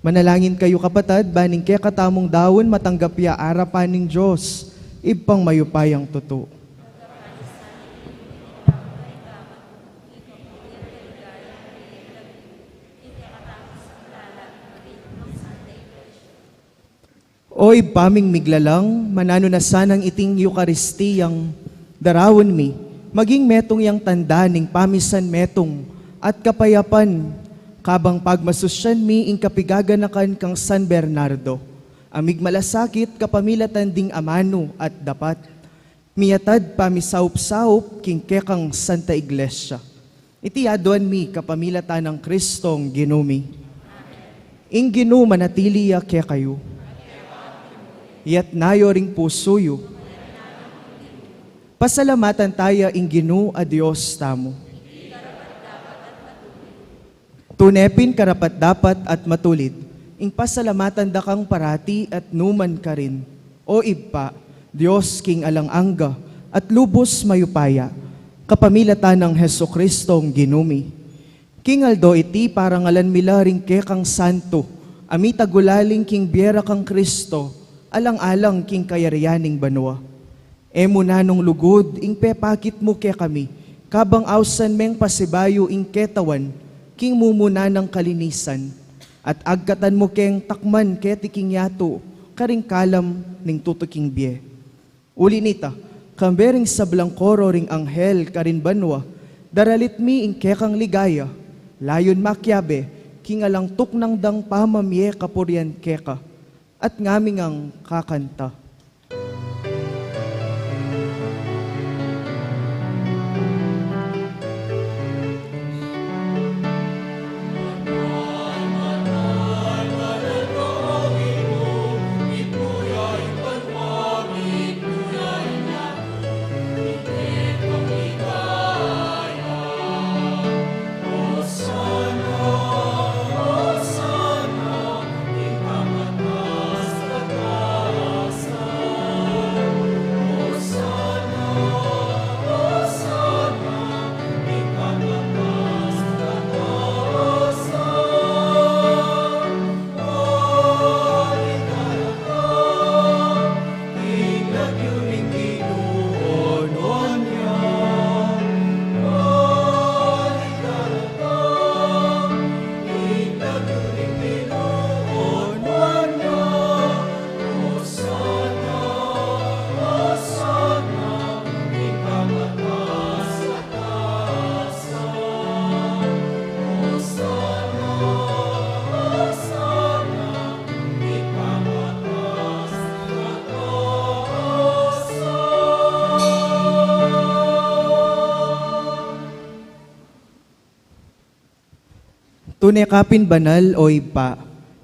Manalangin kayu, kapatad, ban ing kekatamung daun matanggap ya arapan ning Dios, Ibpang mayupayang tutu. O Ibpa ming miglalang, mananu na sanang iting Eukaristiyang daraun mi maging metung yang tanda ning pamisan metung at kapayapan, kabang pagmasusyan mi ing kapigaganakan kang San Bernardo a migmalasakit kapamilatan ding amanu at dapat. Miyatad pamisaup-saup king kekang Santa Iglesia. Iti aduan mi kapamilatan nang Kristong Ginu mi. Ing Ginu manatili ya kekayu. Iyatas yu ring pusu yu. Pasalamatan taya ing Ginu a Dios tamu. Tune pin karapat-dapat at matulid ing pasalamatan da kang parati at numan karin, O Ibpa, Dios king alang angga at lubus mayupaya, kapamilatan nang Jesucristong Ginu mi. King aldo iti parangalan mi la ring kekang santu a mitagulaling king bie ra kang Kristo, alang-alang king kayarian ning banua. E mu nanung lugud ing pepakit mu kekami, kabang ausan meng pasibayu ing ketawan king mumuna nang kalinisan, at agkatan mu keng takman keti king yatu karing kalam ning tutuking bie. Uli nita, kambe ring sablang koro ring anghel karin banua, daralit mi ing kekang ligaya, layun makiabe king alang tuknang dang pamamie kapurian keka, at ngami ngang kakanta. Tune ka pin banal, O Ibpa,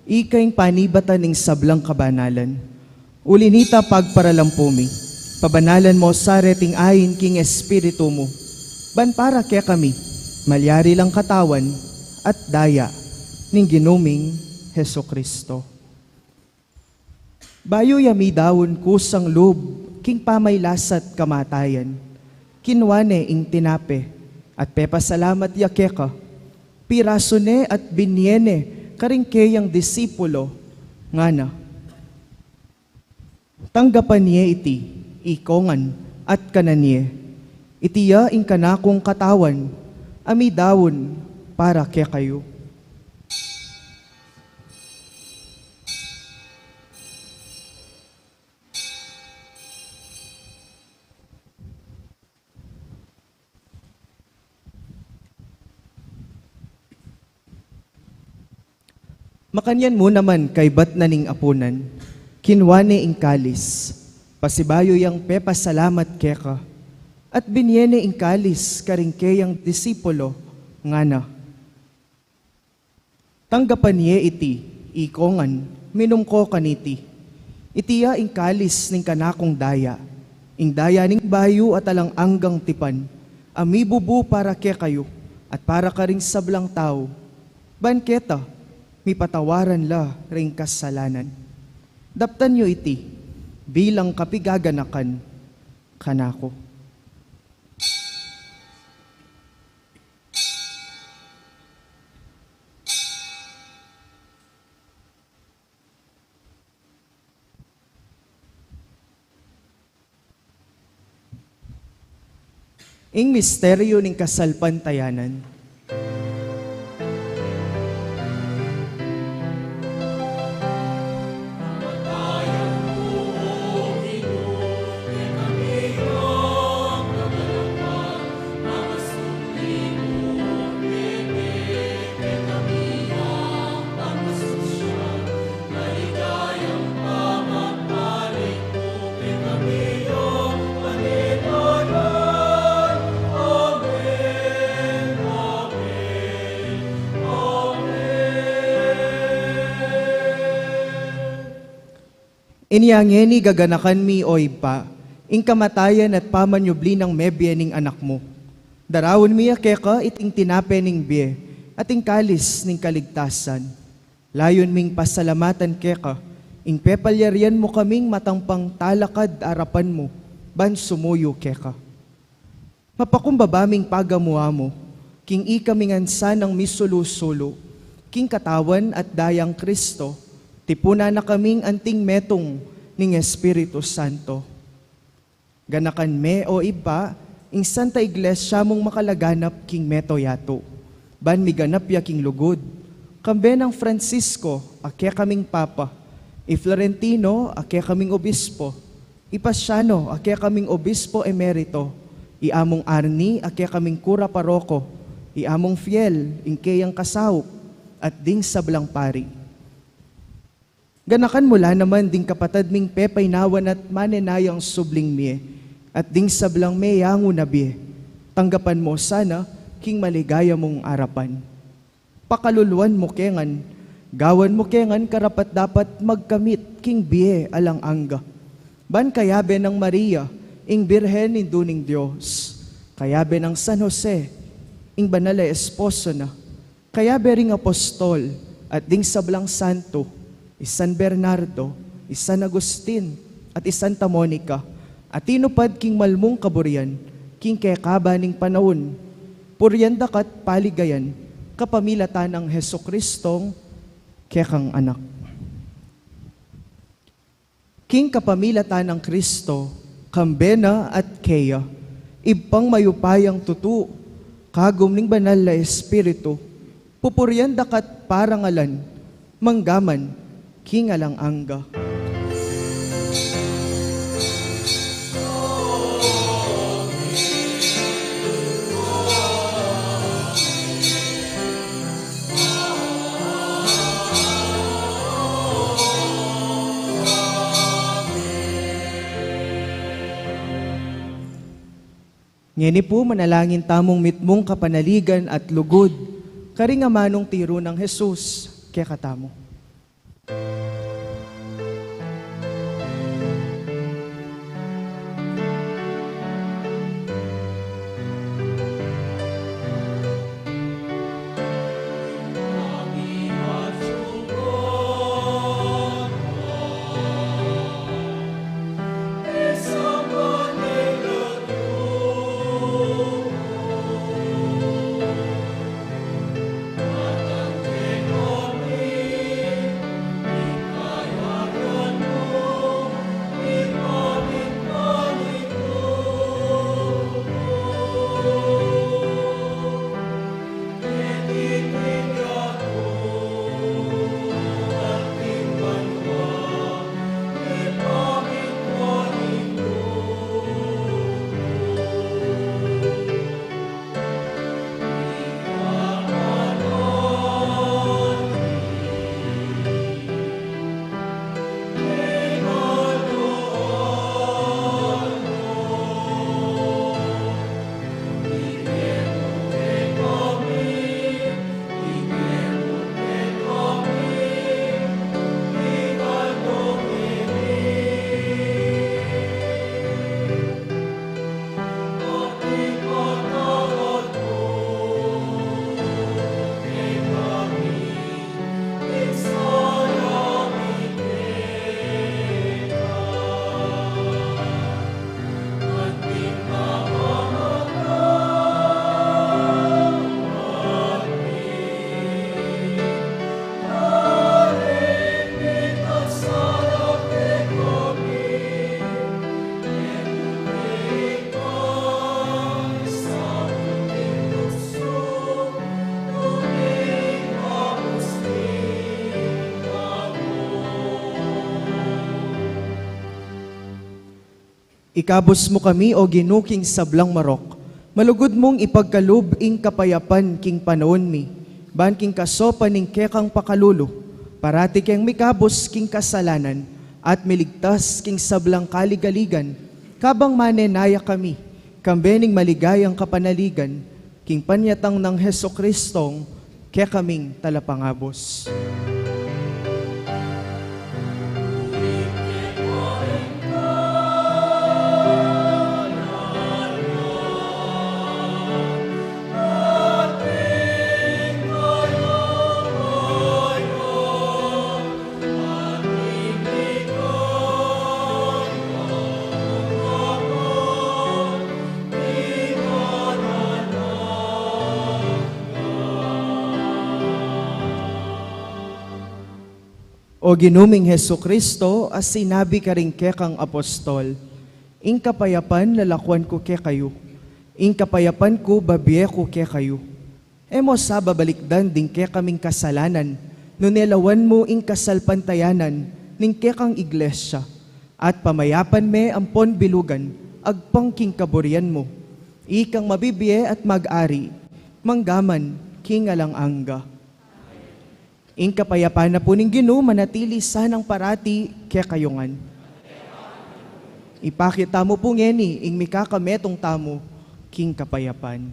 ika ing panibatan ning sablang kabanalan. Uli nita pagparalampu mi, pabanalan mo sa reting ain king Espiritu mu, ban para kekami, malyari lang katawan at daya ning Ginu ming Jesucristo. Bayu ya midaun kusang lub king pamailasat kamatayan, kinua ne ing tinape at pepasalamat ya keka, pirasu ne at binie ne karing keyang disipulo, ngana: Tanggapan ye iti, ikongan, at kanan ye. Iti ya ing kanakung katawan a midaun para kekayu. Makanyan mu naman kaybat na ning apunan, kinua ne ing kalis, pasibayu yang pepasalamat keka, at binie ne ing kalis karing keyang disipulo, ngana: Tanggapan ye iti, ikongan, minum ko kaniti. Iti ya ing kalis ning kanakung daya, ing daya ning bayu at alang anggang tipan, a mibubu para kekayu at para karing sablang tau, ban keta mipatawaran la ring kasalanan. Daptan yu iti bilang kapigaganakan kanaku. Ing misteryu ning kasalpantayanan. Inya ngeni gaganakan mi, o Ibpa, ing kamatayan at pamanyubli nang mebie ning Anak mu. Daraun mi ya keka iting tinape ning bie at ing kalis ning kaligtasan. Layun ming pasalamatan keka ing pepalyarian mu kaming matampang talakad arapan mu ban sumuyu keka. Mapakumbaba ming pagamu-amu king ikami ngan sanang misulu-sulu king katawan at dayang Kristo, tipunan na kaming anting metung ning Espiritu Santo. Ganakan me, o Ibpa, ing Santa Iglesia mung makalaganap king mabilug a yatu, ban miganap ya king lugud, kambe nang Francisco a kekaming Papa, i Florentino a kekaming Obispo, i Paciano a kekaming Obispo Emerito, i Among Arnie a kekaming Kura Paroko, i Among Fiel ing keyang kasaup, at ding sablang pari. Ganakan mu la naman ding kapatad ming pepainawan at manenayang subling mie, at ding sablang meyangu na bie. Tanggapan mu sana king maligaya mung arapan. Pakaluluan mu ke ngan, gawan mu ke ngan karapat-dapat magkamit king bie alang angga. Ban kayabe nang Maria, ing Birhen Indu ning Dios, kayabe nang San Jose, ing banal a esposo na, kayabe ring apostol at ding sablang santo, i San Bernardo, i San Agustin, at i Santa Monica, a tinupad king malmung kaburian king kekaba ning panaun, purian daka't paligayan kapamilatan nang Jesucristong kekang Anak. King kapamilatan nang Kristo, kambe na at keya, Ibpang mayupayang tutu, kagum ning Banal a Espiritu, pupurian daka't parangalan, mangga man king alang angga. Ngeni pu, manalangin tamung mitmung kapanaligan at lugud karing amanung tiru nang Jesus kekatamu. Ikabus mu kami, O Ginu, king sablang marok. Malugud mung ipagkalub ing kapayapan king panaun mi, ban king kasopan ning kekang pakalulu, parati keng mikabus king kasalanan, at miligtas king sablang kaligaligan, kabang manenaya kami, kambe ning maligayang kapanaligan, king panyatang nang Jesucristong kekaming Talapangabus. O Ginu ming Jesucristo, a sinabi karing kekang apostol, "Ing kapayapan lalakuan ku kekayu, ing kapayapan ku babie ku kekayu." E mo sa babalikdan ding kekaming kasalanan, nune lawan mu ing kasalpantayanan ning kekang iglesia, at pamayapan me ampon bilugan agpang king kaburian mu. Ikang mabibie at mag-ari, manggaman king alang angga. Ing kapayapan na pu ning Ginu manatili sanang parati kekayu ngan. Ipakit tamu pu ngeni ing mikakametung tamu king kapayapan.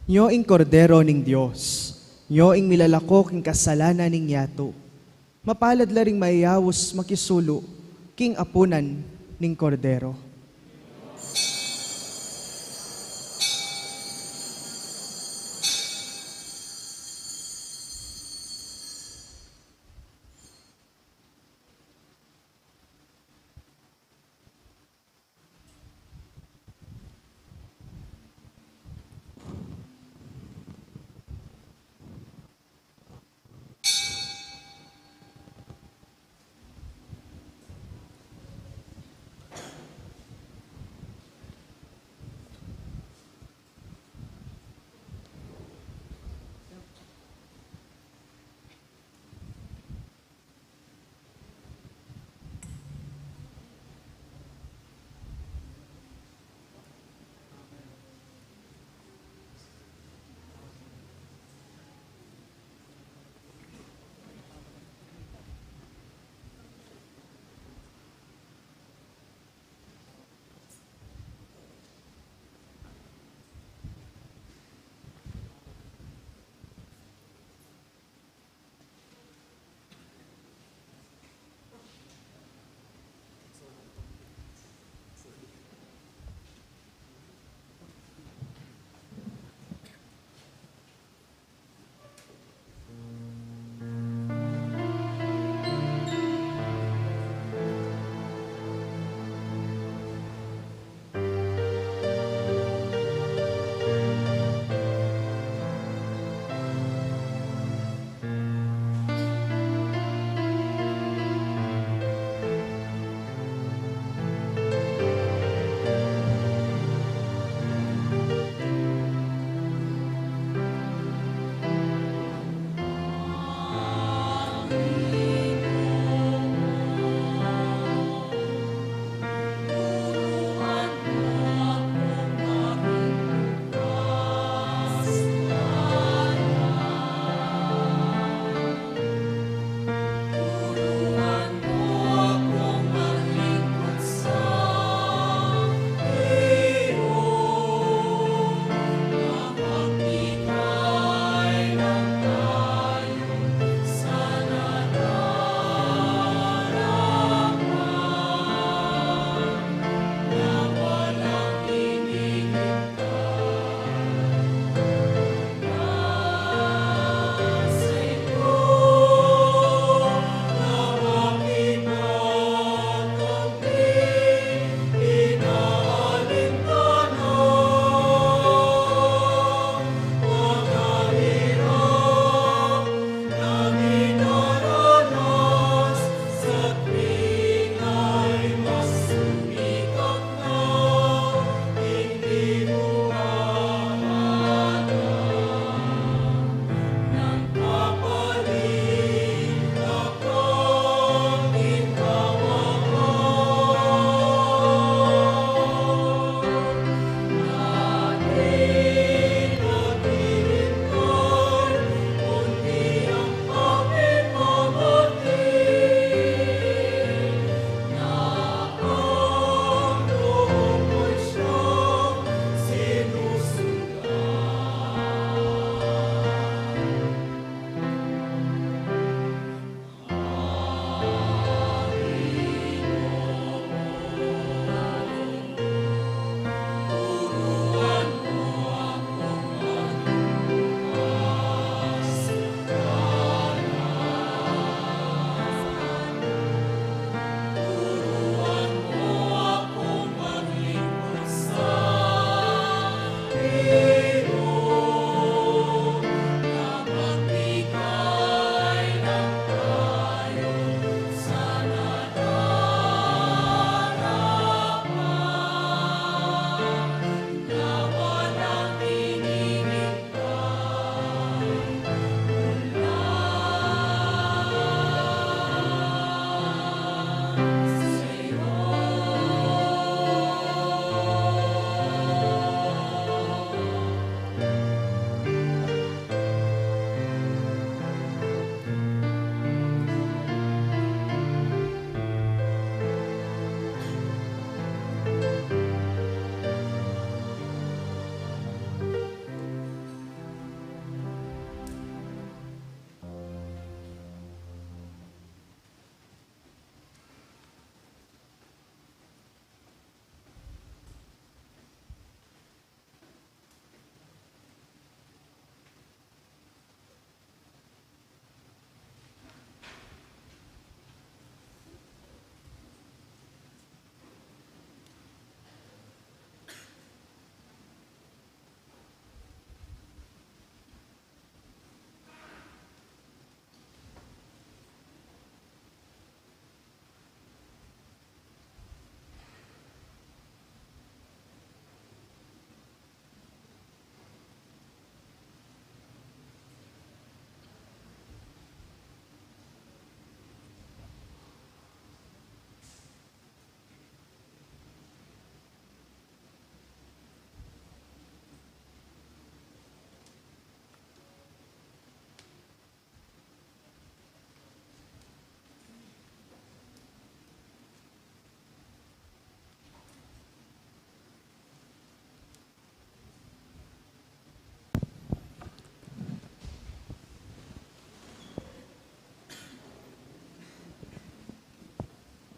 Nyo ing Kordero ning Dios, nyo ing milalako king kasalanan ning yatu. Mapalad la ring mayayaus makisulu king apunan ning Kordero.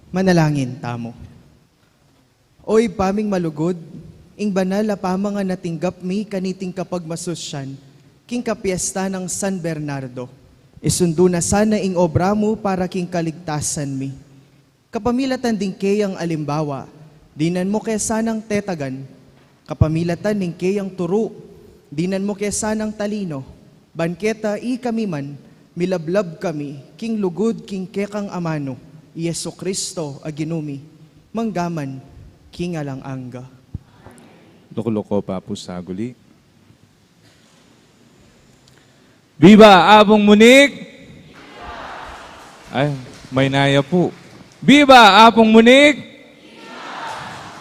Manalangin tamu. O Ibpa ming malugud, ing banal a pamangan a tinggap mi kaniting kapagmasusyan king kapiesta nang San Bernardo, isundu na sana ing obra mu para king kaligtasan mi. Kapamilatan ding keyang alimbawa, dinan mu ke sanang tetagan. Kapamilatan ning keyang turu, dinan mu ke sanang talino. Ban keta ikami man, milablab kami king lugud king kekang amanu, i Jesucristo a Ginu mi, manggaman king alang angga. Lukluk ko pa pu saguli. Viva Apung Munik! Ay, may naya pu. Viva Apung Munik!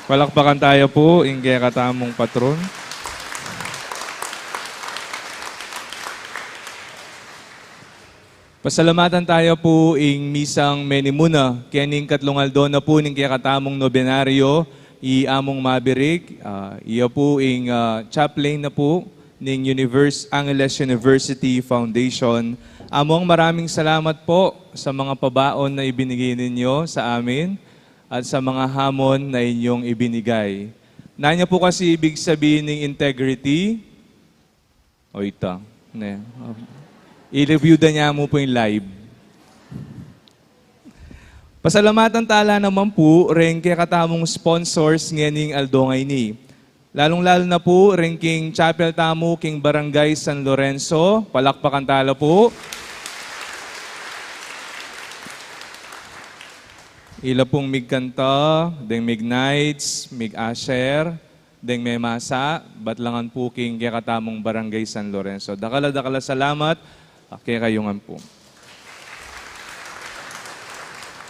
Palakpakan taya pu ing kekatamung patron. Pasalamatan taya pu ing misang menimuna kening katlung aldo na pu ning kekatamung nobenaryo, i Among Mabirig, ah, iya pu ing, ah, chaplain na pu ning Univers-, Angeles University Foundation. Among, maraming salamat po sa mga pabaon na ibinigay ninyo sa amin at sa mga hamon na inyong ibinigay. Nanya po kasi ibig sabihin ng integrity? O ita, ne? I-review da niya mu po yung live. Pasalamatan tala naman po ring kekatamung sponsors ngening aldo ngeni. Lalung-lalu na po ring king chapel tamu king Barangay San Lorenzo. Palakpakan tala po. Ila pung migkanta, deng mig-knights, mig-usher, deng memasa, batlangan po king kekatamung Barangay San Lorenzo. Dakal a dakal a salamat, a kekayu ngan po.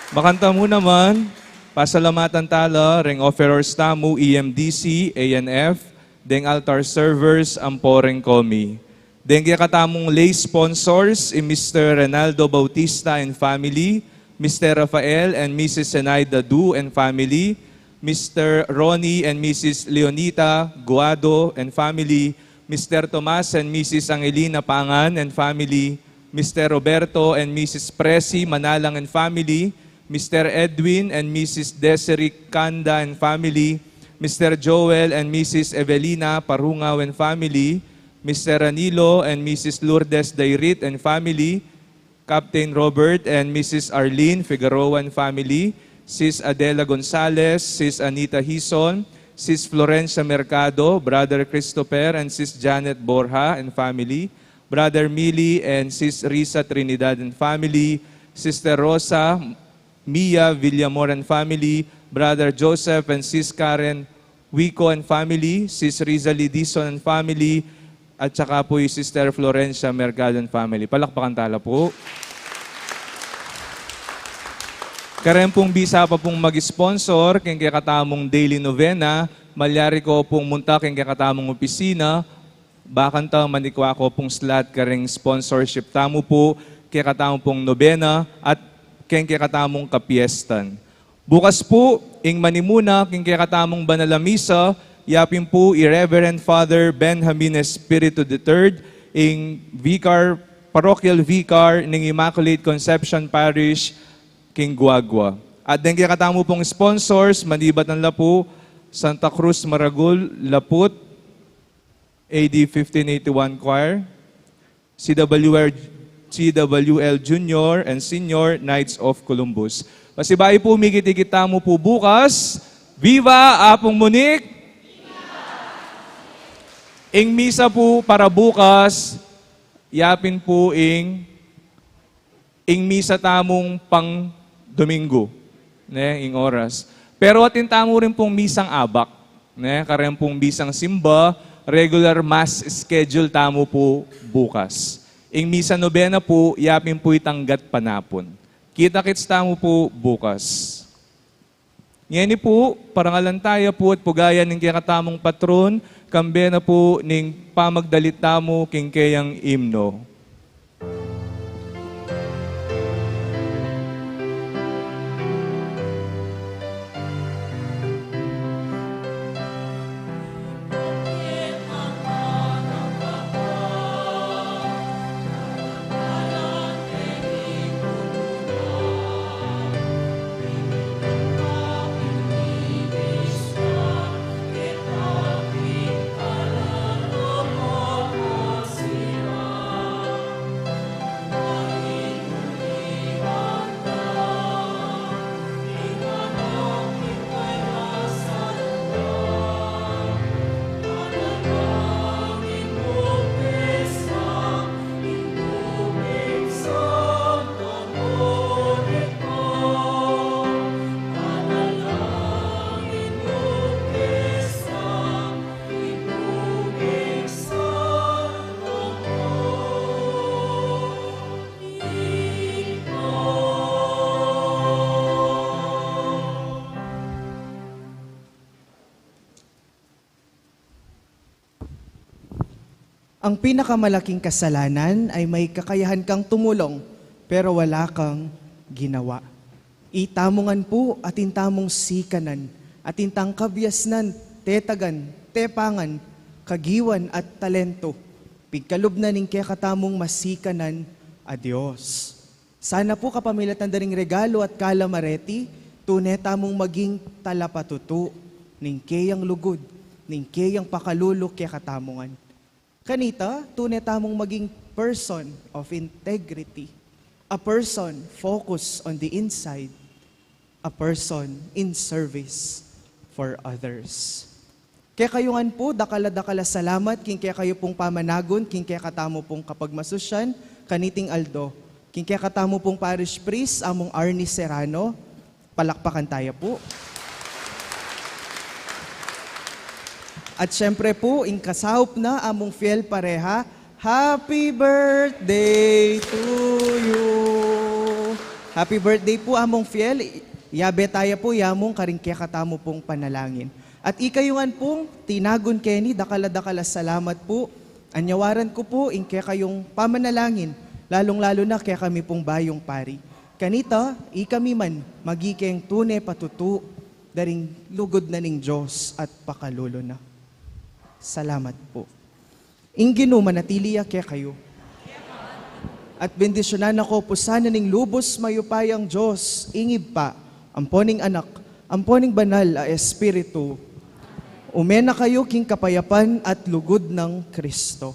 Makanta mu naman, pasalamatan tala ring offerers tamu, E M D C, A N F, deng altar servers, ampo ring komi. Deng kekatamung lay sponsors, i Mister Renaldo Bautista and family, Mister Rafael and Missus Zenaida Du and family, Mister Ronnie and Missus Leonita Guado and family, Mister Tomas and Missus Angelina Pangan and family, Mister Roberto and Missus Presi Manalang and family, Mister Edwin and Missus Desiree Canda and family, Mister Joel and Missus Evelina Parungaw and family, Mister Ranilo and Missus Lourdes Dairit and family, Captain Robert and Missus Arlene Figueroa and family, Sis Adela Gonzalez, Sis Anita Hison, Sis Florencia Mercado, Brother Christopher and Sis Janet Borja and family, Brother Mili and Sis Risa Trinidad and family, Sister Rosa Mia Villamor and family, Brother Joseph and Sis Karen Wico and family, Sis Rizali Dizon and family, at saka po i Sister Florencia Mercado and family. Palakpakan tala po. Karen pung bisa pa pung mag-sponsor keng kekatamung daily novena, malyari ko pung munta keng kekatamung opisina, bakanta manikwa ko pung slot kareng sponsorship tamu po, kekatamu pung nobena, at keng kekatamung kapiestan. Bukas po, ing manimuna king kekatamung banal a misa, yapin po i Reverend Father Benjamin Espiritu the third, ing vicar, parochial vicar ning Immaculate Conception Parish king Guagua. At deng kekatamu pung sponsors, manibat na la po, Santa Cruz Maragul, Laput, A D fifteen eighty-one Choir, C W R, C W L Junior and Senior Knights of Columbus. Pasibayu po, mikit-ikit tamu po bukas. Viva Apung Munik! Ing misa po para bukas, yapin po ing ing misa tamung pang Domingo, ne, ing oras. Pero atin tamu rin pung misang abak, ne, kareng pung misang simba, regular mass schedule tamu po bukas. Ing misa nobena po, yapin po itang gatpanapun. Kita-kits tamu po bukas. Ngeni po, parangalan taya po at pugayan ning kekatamung patron, kambe na po ning pamagdalit tamu king keyang imno. Ang pinakamalaking kasalanan ay may kakayahan kang tumulong, pero wala kang ginawa. Itamu ngan pu, atin tamung sikanan, atin tang kabiasnan, tetagan, tepangan, kagiwan at talento, pigkalub na ning kekatamung masikanan a Dios. Sana pu kapamilatan da ring regalo at kalam a reti, tune tamung maging talapatutu ning keyang lugud, ning keyang pakalulu kekatamu ngan. Kanita, tune tamung maging person of integrity, a person focused on the inside, a person in service for others. Kekayu ngan pu, dakal a dakal a salamat king kekayu pung pamanagun king kekatamu pung kapagmasusyan kaniting aldo. King kekatamu pung parish priest, among Arnie Serrano, palakpakan taya pu. At syempre pu, ing kasaup na, among fiel pareha, happy birthday to you. Happy birthday pu, among fiel. Yabe taya pu, yamung karing kekatamu pung panalangin. At ikayu ngan pung tinagun keni, dakal a dakal a salamat pu. Anyawaran ku pu ing kekayung pamanalangin, lalung-lalu na kekami pung bayung pari. Kanita, ikami man maging tune patutu da ring lugud na ning Dios at pakalulu na. Salamat pu. Ing Ginu manatili ya kekayu. At bendisyunan na ko pu sana ning lubus mayupayang Dios, ing Ibpa, ampo ning Anak, ampo ning Banal a Espiritu. Ume na kayu king kapayapan at lugud nang Kristo.